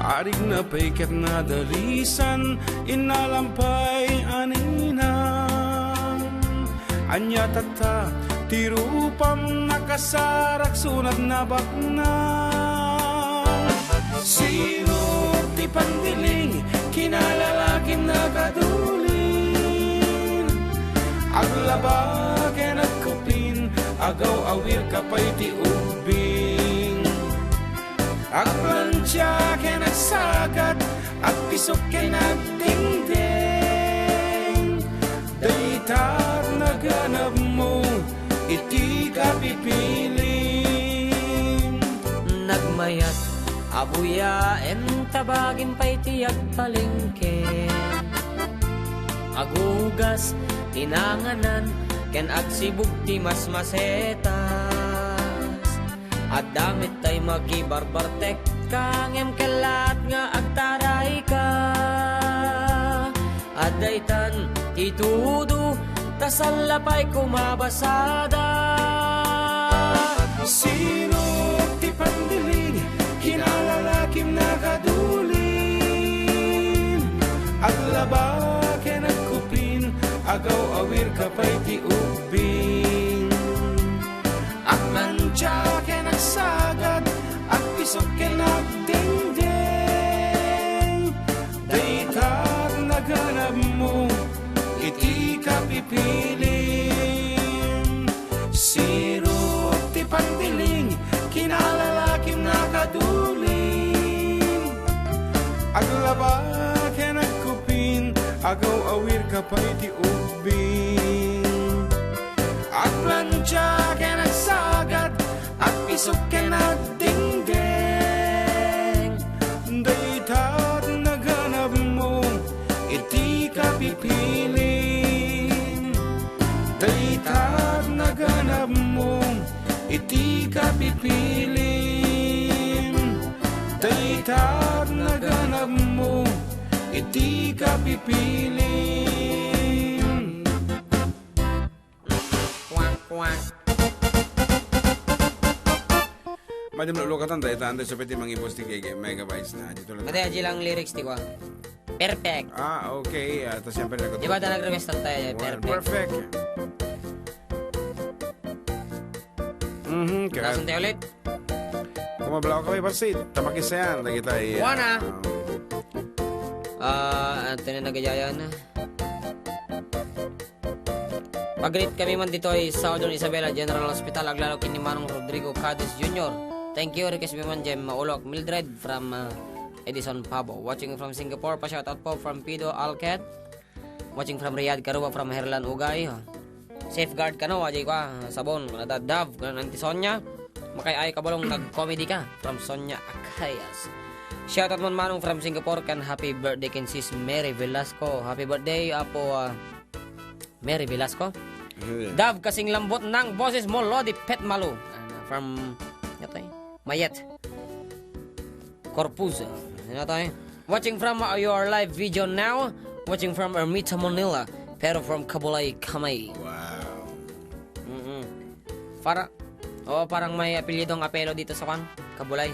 Arigna pay ket nadalisan, innalam pay a ninang. Ania tatta ti rupam, nakasarak sunat nabaknang. Sirok ti Pandiling, kinalalakim nakadulin. Aglaba ken agkupin, agaw-awir ka pay ti ubbing. Agplantia ken agsagad, agpisok ken agdingding. Dayta ti naganabmo iti kapipilim. Nagmayat a buyaen, ta bagim pay ti agpalengke. Agugas ti nanganan ken agsibug ti masmasetas. Adda met tay makibarbartek, ngem kellaat nga agtarayka. Adda itan ti tudo, ta salla pay kumabasada. Sirok ti Pandiling, kinalalakim nakadulin. Aglaba ken agkupin, agaw-awir ka pay ti ubbing. Agplantia ken agsagad, agpisok ken agdingding. Dayta ti naganabmo iti kapipilim. Sirok ti Pandiling, kinalalakim nakadulin. Aglaba ken agkupin, agaw-awir ka pay ti ubbing. Agplantia ken agsagad, agpisok ken agdingding. Dayta ti naganabmo iti kapipilim. Dayta ti naganabmo iti kapipilim. Dayta ti naganabmo iti kapipilim. Kwak, kwak. Madi malulukatan tayo, tayo, tayo, sa pwede mangibos ti gege, megabytes na. Dito lang. Madi, aji lang lyrics, di ba? Perfect. Ah, okay. Ah, tas siyempre, nag- Di ba, ta nag-request tayo, Well, perfect. Perfect. Mhm, kaya Lasan tayo ulit. Kung mablaw ka, may pansit. Tamakis na yan. Lagi tayo. Wana. Ah, ah, ito na nagayaya na. Pag-greet kami man ditoy Southern Isabela General Hospital, aglalo ken ni Manong Rodrigo Cadiz Junior. Thank you, request mi man, Jem Maulok, Mildred from, uh, Edison Pabo. Watching from Singapore, pa-shoutout po from Pido Alket. Watching from Riyadh, Karuba from Herlan Ugay. Safeguard kano, ajay kwa, sabon, kada Dove, kada Auntie Sonia. Makay-ay kabalong, nag-comedy ka, from Sonia Acayas. Shoutout man Manong from Singapore, ken happy birthday ken Sis Mary Velasco. Happy birthday, Apo, ah, Mary Velasco. Yeah. Dove, kasing lambot ng boses mo, Lodi Petmalu. Ah, from, ano to eh? Mayet. Corpus. Ano to eh? Watching from, uh, your live video now. Watching from Ermita, Manila. Pero from Kabulay, Kamay. Wow. Mm-mm. Para, oh, parang may apelyidong Apelo dito sa kan. Kabulay.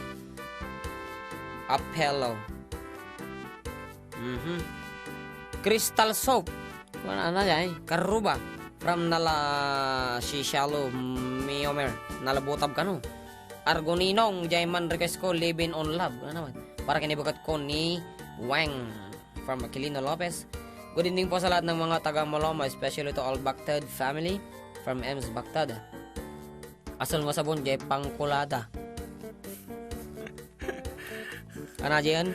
Apelo. Mhm. Crystal Soap. Wala na, ay. Karuba. From Nala, si Shallow, Miomer. Nalabutab kano. Argo Ninong, jay man request ko, Living on Love. Ano naman? Para kinibukat ko ni Wang from Aquilino Lopez. Good evening po sa lahat ng mga taga Maloma, especially to all Bactad family from Ems Bactad. Asal masabon, jay pangkulada. Ano, Jen?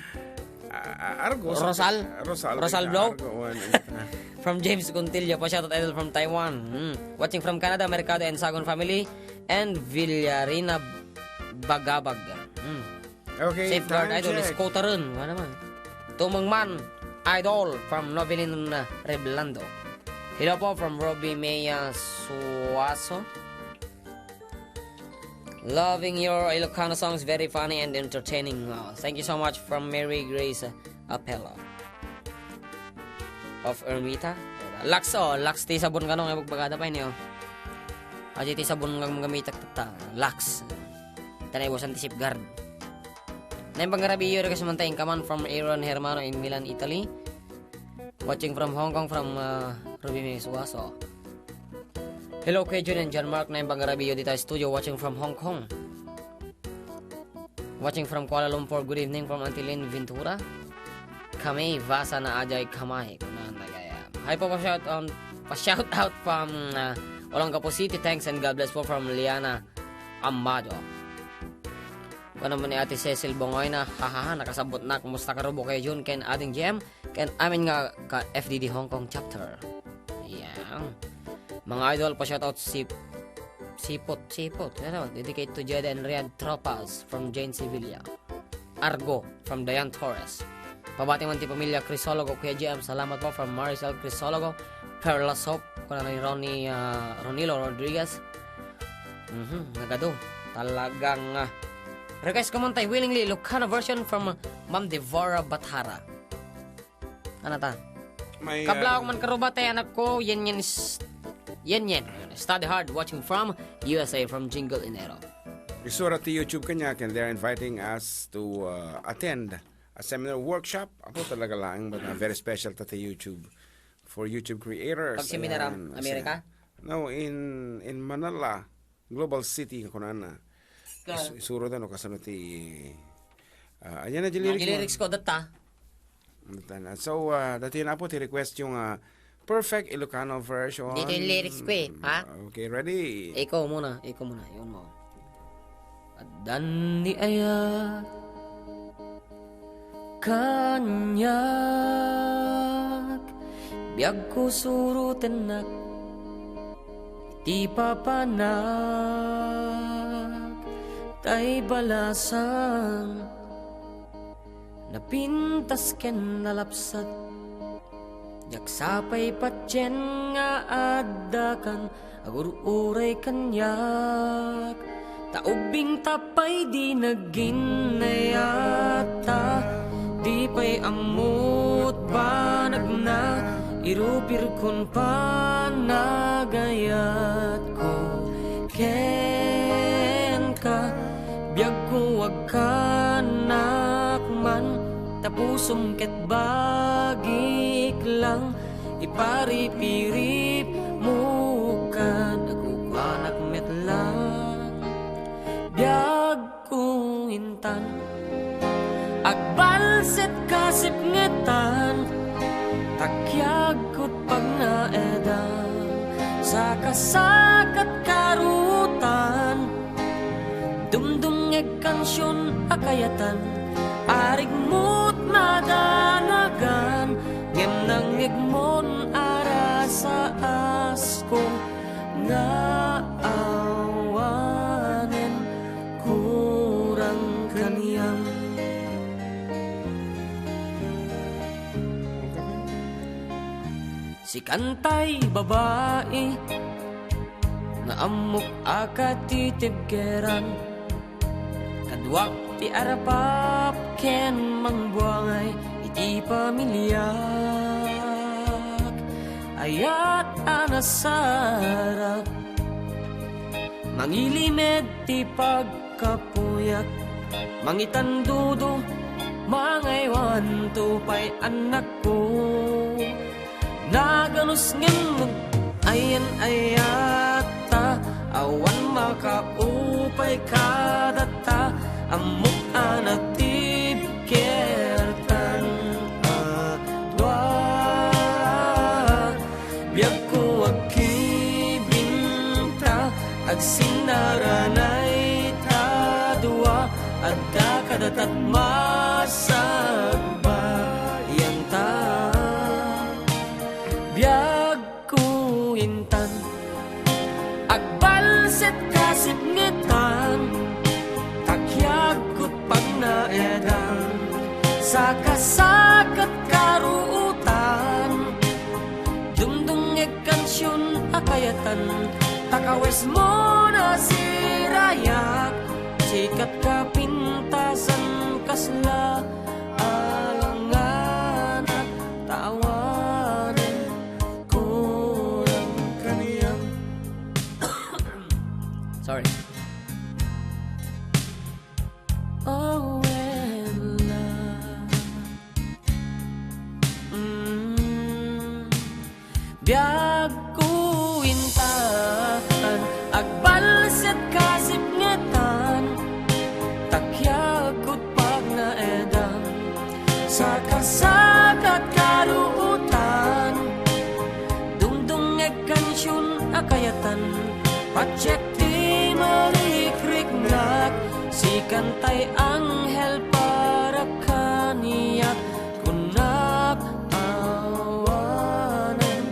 Ah, ah, Argo, Rosal? Rosal, Rosal Blau? Argo, one, ah. From James Contillo, pa-shoutout idol from Taiwan. Hmm. Watching from Canada, Mercado and Sagon family, and Villarina Bagabag. Hmm. Okay, Safeguard time idol, check. Scooteran. Ano naman? Tumang man, idol from Novelin, uh, Reblando. Hello po from Robbie Mea Suaso. Loving your Ilocano songs, very funny and entertaining. Oh, thank you so much from Mary Grace Apelo of Ermita. Lux, oh, Lux ti sabon kano nga pagbagada pa ini, oh. Aja ti sabon nga gamitak tatta. Lux. Tanay busan ti safeguard. Naimbag nga rabiyo, request man tayo, kaman from Aaron Hermano in Milan, Italy. Watching from Hong Kong, from, uh, Ruby May Suaso. Hello, Kuya Jun and John Mark. Naimbag nga rabiyo dita studio, watching from Hong Kong. Watching from Kuala Lumpur, good evening from Auntie Lynn Ventura. Kami, basa na ajay kamay. Kunana gaya. Hi po, pa-shout, um, pa-shout out from, uh, Olongapo City. Thanks and God bless po from Liana Amado. Kuan naman ni Ate Cecil Bongoyna, hahaha, nakasabot na. Kumusta ka, Rubo, Kuya Jun, ken Ading J M, ken amin nga ka F D D Hong Kong chapter. Yan. Mga idol, pa-shoutout si Sipot, Sipot. Ano, dedicate to Jed and Riyadh Tropas from Jane Sevilla. Argo from Diane Torres. Pabati man ti pamilya Crisologo, Kuya J M, salamat po from Maricel Crisologo, Perla Soap, kuna ni Ronnie, ah, Ronilo Rodriguez. Mhm, nagadu. Talagang, ah, request ko man tay willingly Ilocano version from Ma'am Devora Batara. Ano ta? May, Kablaok ah, man karuba tay anak ko, yen yen s-, yen yen. Study hard, watching from U S A, from Jingle Enero. Isura ti YouTube kanya, and they're inviting us to, uh, attend a seminar workshop. Apo talaga lang, but, uh, very special ta ti YouTube. For YouTube creators. Pag seminar Ayan, am-, Amerika? Ayan. No, in, in Manila, Global City, kunana. Ka- Is-, isuro da, no, kasano ti, ah, ayan na, di lyrics mo. Di lyrics ko, data. Data na. So, ah, dati na po, ti request yung, ah, perfect Ilocano version. Dito yung lyrics ko eh, ha? Okay, ready? Ikaw muna, ikaw muna. Yun mo. Addan ni aya kaniak, biagko surotennak iti papanak, tay balasang napintas ken nalapsat. Diak sapay patien nga addakan, agur-uray kaniak. Ta ubbing ta pay di nagginnayatta, di pay ammot banagna, irupirkon panagayatko kenka. Biagko agkanak man, ta pusom ket bagik lang, iparipirip mo kan, kukuanak met lang. Biagko intan, agbalset kasipngetan, takiagko pagnaedam, Sakasakat karutan, dumdumngeg kansion a kayatan, arigmut madanagan, ngem nangngegmon a rasaasko nga awanen kurang kaniam. Sikantay babai nga ammok a katitibkeran, kaduak ti arapap ken mangbuangay iti pamiliak. Ayat a nasarak, mangilimed ti pagkapuyak, mangitandudo, mangaywanto pay annakko. Naganus ngem ayan-ayatta, awan makaupay kadata, ammok a natibkertan a dua. Biagko agkibinta, agsinnaranay ta dua, adda kadatat masagbayan ta. Biagko intan, agbalset kasipngetan, takiagkot pagnaedan, sakasakat karuutan, dumdumngeg kansion a kayatan, takawes mo nasirayak, sikat kapintasan kasla alanganak, tawanen kurang kaniam. Sorry. Oh, when love. Mm. Biagko intan, agbalset kasipngetan, takiagkot pagnaedan, sakasakat karuutan, dumdumngeg kansion a kayatan, patiek ti marikriknak, sikantay anghel para kaniak, kunak awanen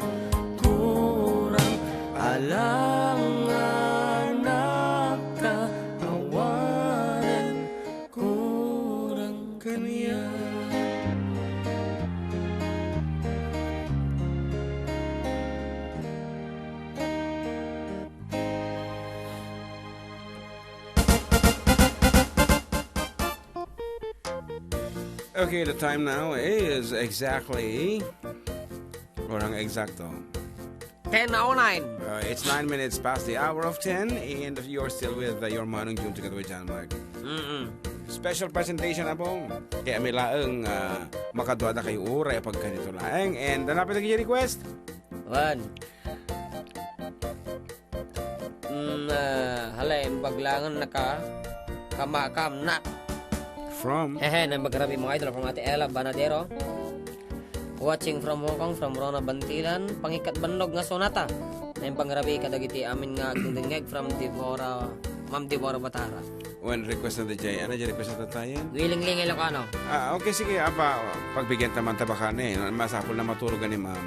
kurang, alanganak ta awanen kurang kaniak. Okay, the time now is exactly, orang eksakto. Ten oh nine. Uh, it's nine minutes past the hour of ten, and you're still with, uh, your Manong Jun together with John Mark. Mm-mm. Special presentation, Apo. Kaya may laeng, uh, makaduada kayo uray pag ganito laeng. And, uh, napit ang request? One. Mm, ah, hala, imbag langen naka, kama-, kamnak. From? Hehe, naimbag rabii, mga idol, from Ate Ella Banadero. Watching from Hong Kong, from Rona Bantilan. Pangikat bannog nga sonata. Naimbag rabii kadagiti amin nga agdengdengngeg from Deborah, Ma'am Deborah Batara. Wen request na di jay. Ano jay request na tayo? Willingling Ilocano. Ah, okay, sige, apa, pagbigyan ta man ta baka ni, masapul na maturogan ni ma'am.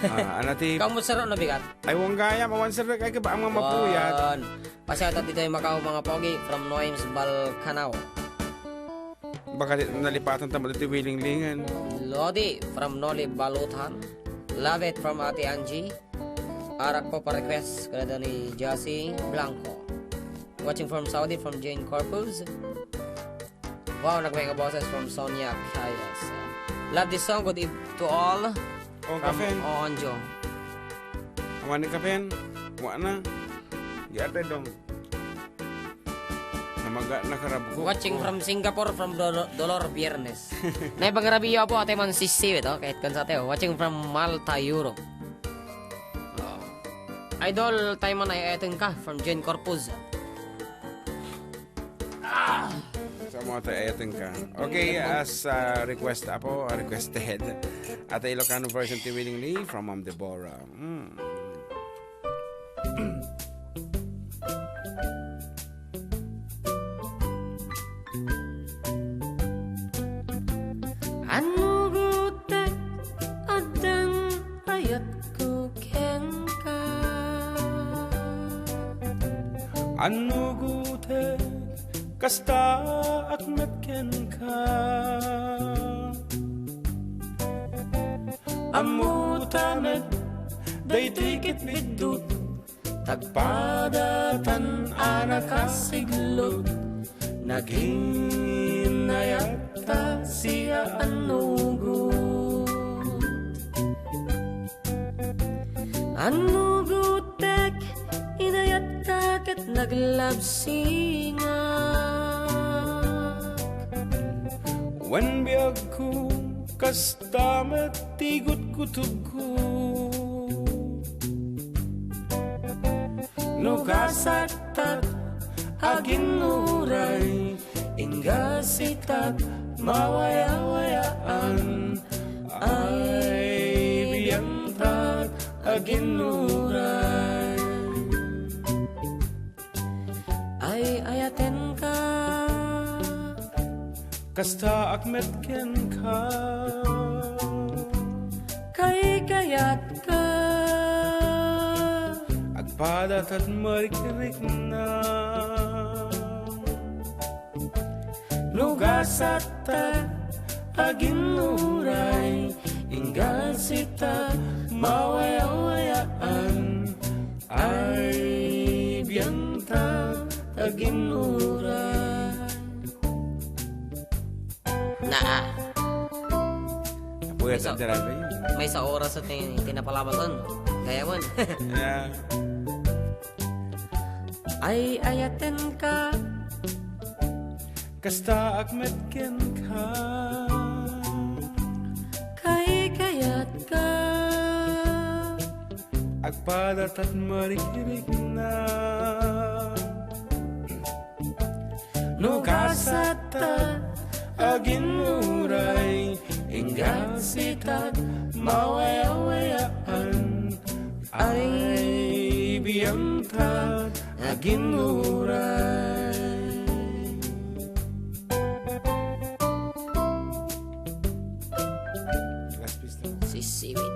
Ah, ano ti Kamu sir, ano bigat? Ay, wang gaya, mawan sir, ay, kaba, ang mga mapuyat. Wan. Pasyatat ditoy Macau, mga pogi, from Noems Balcanao. Baka di, nalipatan ta mo dito willinglingan. Lodi, from Noli Balutan. Love it, from Ate Angie. Arak po pa request, kada ni Jassy Blanco. Watching from Saudi, from Jane Corpus. Wow, nagmay nga boses from Sonia Cayas. Love this song. Good eve to all. Oh, from kapen. Oonjo. Awan ni kapen. Wa na. Di ate dong. Namaga na karabko. Watching from Singapore, from Dolo-, Dolor Biernes. Naimbag rabii po, ate man sisiwit, oh, kahit kan sa ate, oh. Watching from Malta, Europe. Oh. Idol, tayo man ay eteng ka, from Jane Corpus. Sa mga tayo eteng ka. Okay, as, uh, request, apo, uh, requested. Ate Ilocano version ti Willing Lee from Ma'am Deborah. Mm. Annugotek, addan ayatko kenka. Annugotek, kastaak met kenka. Ammota met daytoy ket biddut, tagpadatan a nakasiglot, nagin ayatta siya annugot. Annugotek, inayatka ket naglabsingak. Wen biagko, kasta met ti gutgutogko. No gasattak aginnuray, ingga sitak mawayawayaan. Ay, biangtak aginnuray. Ay, ayatenka. Kastaak met kenka. Kaykayatka. Agpadatak marikrikna. No gasattak aginnuray, ingga sitak mawayawayaan. Ay, biangtak aginnuray. Naa. Napuyat Maysa-, ang driver yun. Maysa oras ti, ti napalabasan. Gayam. Yeah. Ay, ayatenka. Kastaak met kenka. Kaykayatka. Agpadatak marikrikna. No gasattak aginnuray, ingga sitak mawayawayaan. Ay, biangtak aginnuray. Last piece na. Sisiwit.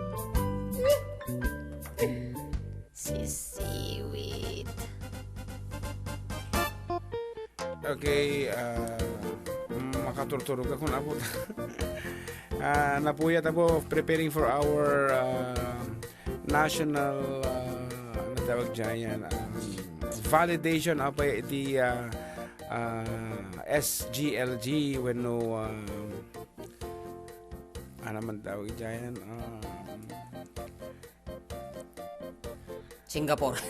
Sisiwit. Okay, ah, mm, makaturturog ako na po. Ah, napuyat ako preparing for our, ah, national, ah, ano tawag dyan yan? Um, validation apa iti, ah, ah, S G L G wenno, ah, ano man tawag dyan? Um, Singapore.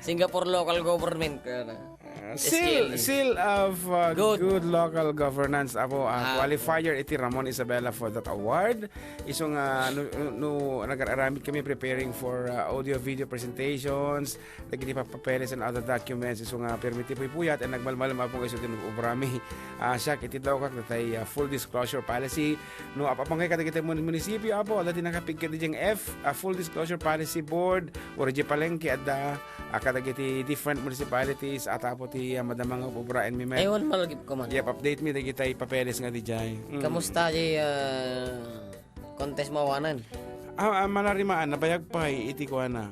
Singapore local government, kana. Ah, seal, S G L G. Seal of, uh, Good. Good local governance. Apo, ah, Ah. qualifier iti Ramon Isabela for that award. Isu nga, no, no, no, nag-aramid kami preparing for, uh, audio video presentations, dagiti pa-, papeles and other documents. Isu nga permi ti puypuyat and nagmalmalem, Apo, nga isu ti nag-ubrami. Ah, siak iti daw kak, natay, ah, full disclosure policy. No, apapangkay kadagiti mun-, munisipio, Apo, adda ti nakapigket idiay F, a full disclosure policy board, or idiay palengke, adda, a, kadagiti different municipalities, ata, Apo, ti, a, madama nga obra and mi met. Ay, wal malagip ko man. Yep, update mi dagiti papeles nga diay. Mm. Kamusta di, a, contest mo awanan? Ah, ah, malarimaan, nabayag pay iti kuana.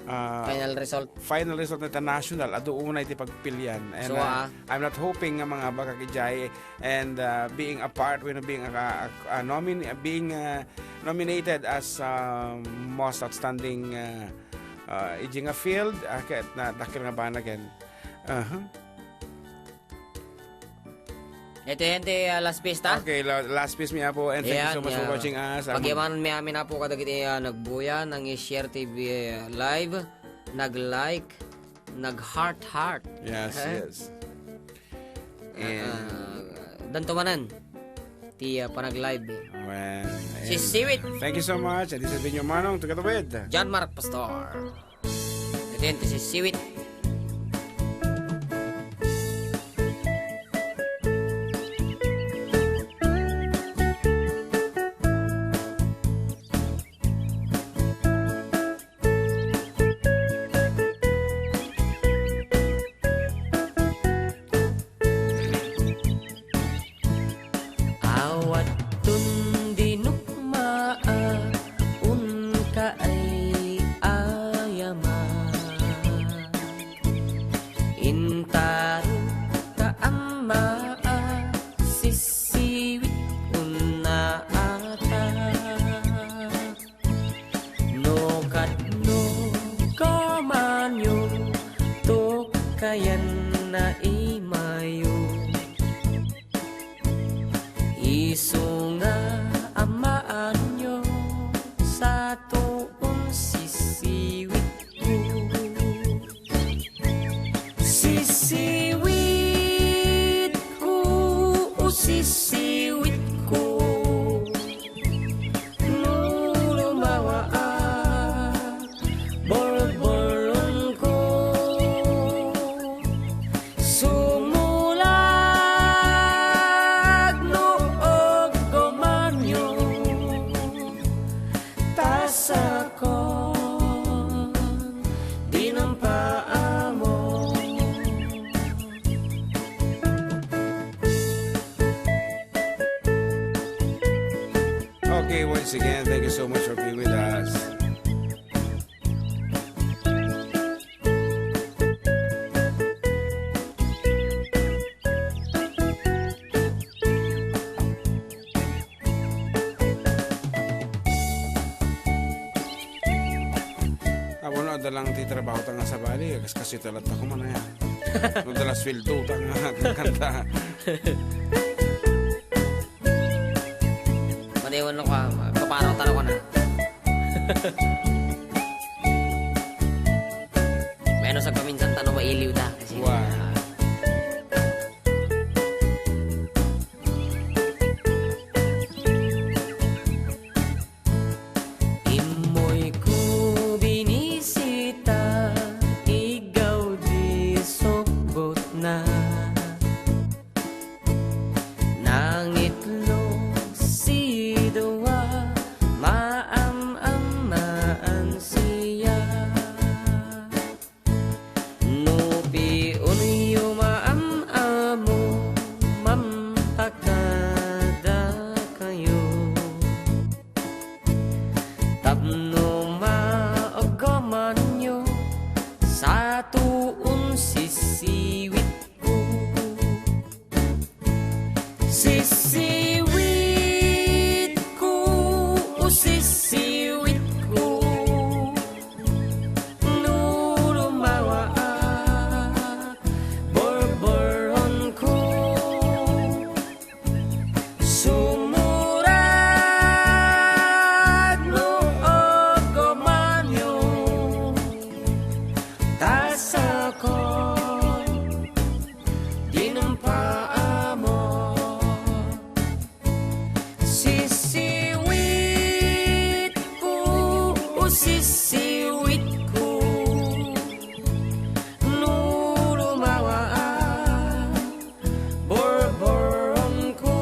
Ah, final result. Final result na ta national, adu unay ti pagpilian. And, So, ah, ah, I'm not hoping nga mangabakak idiay and, ah, being a part, wenno being a, a, a nomin-, being, ah, nominated as, ah, most outstanding, ah, ah, idiay nga field, ah, ket na, dakkel nga bana ken. Aha. Ito yan, ti, ah, last piece ta? Okay, la-, last piece mi, Apo, and thank you so much for watching us. Amen. Pagyamanan mi amin, Apo, kadagiti, ah, nagbuya, nang-i-share ti, ah, live, nag-like, nag-heart-heart. Yes, yes. And, ah, danto manen ti, ah, panag-live, eh. Well, and Sisiwit. Thank you so much. And this has been your Manong together with John Mark Pastor. Iti ti Sisiwit. Okay, once again, thank you so much for being with us. Awan, adda lang ti trabaho ta nga sabali, kas-, kasi talaga ko man, aya. No, adda lang sweldo ta nga kanta. Madi, ano ka, paparang taro ka na. Menos agpaminsan tano mailiw ta. Kasi, Wa. ah, Immoyko binisita, iggaw di subbotna. Nangitlog sidua, maam-ammaan siya. No piunyo maam-amo, mampakadakayo. Tapno maagamanyo, satoon sisiwitko. Sisiwitko, o sisiwitko. No lumawaak, borboronko. Sumurag no agamanyo, ta sako dinan paammo. Sisiwitko, o sisiwitko, no lumawaak, borboronko.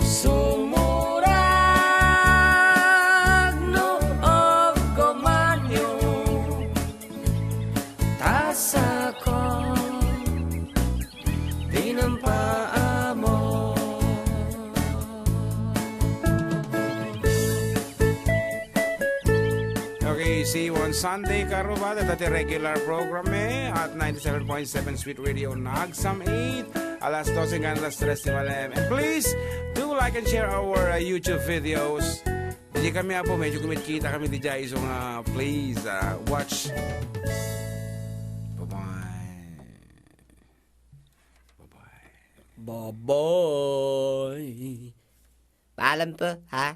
Sumurag no agamanyo, ta sako dinan paammo. Okay, see you on Sunday, karubada, dati regular program, eh, at ninety-seven point seven Sweet Radio Nagsam eight, alas dose hanggang alas tres ti malem. And please, do like and share our, uh, YouTube videos. Di kami, apo, medyo kumitkita kami di jay, so nga, please, uh, watch. Bye-bye. Bye-bye. Bye-bye. Paalam po, ha?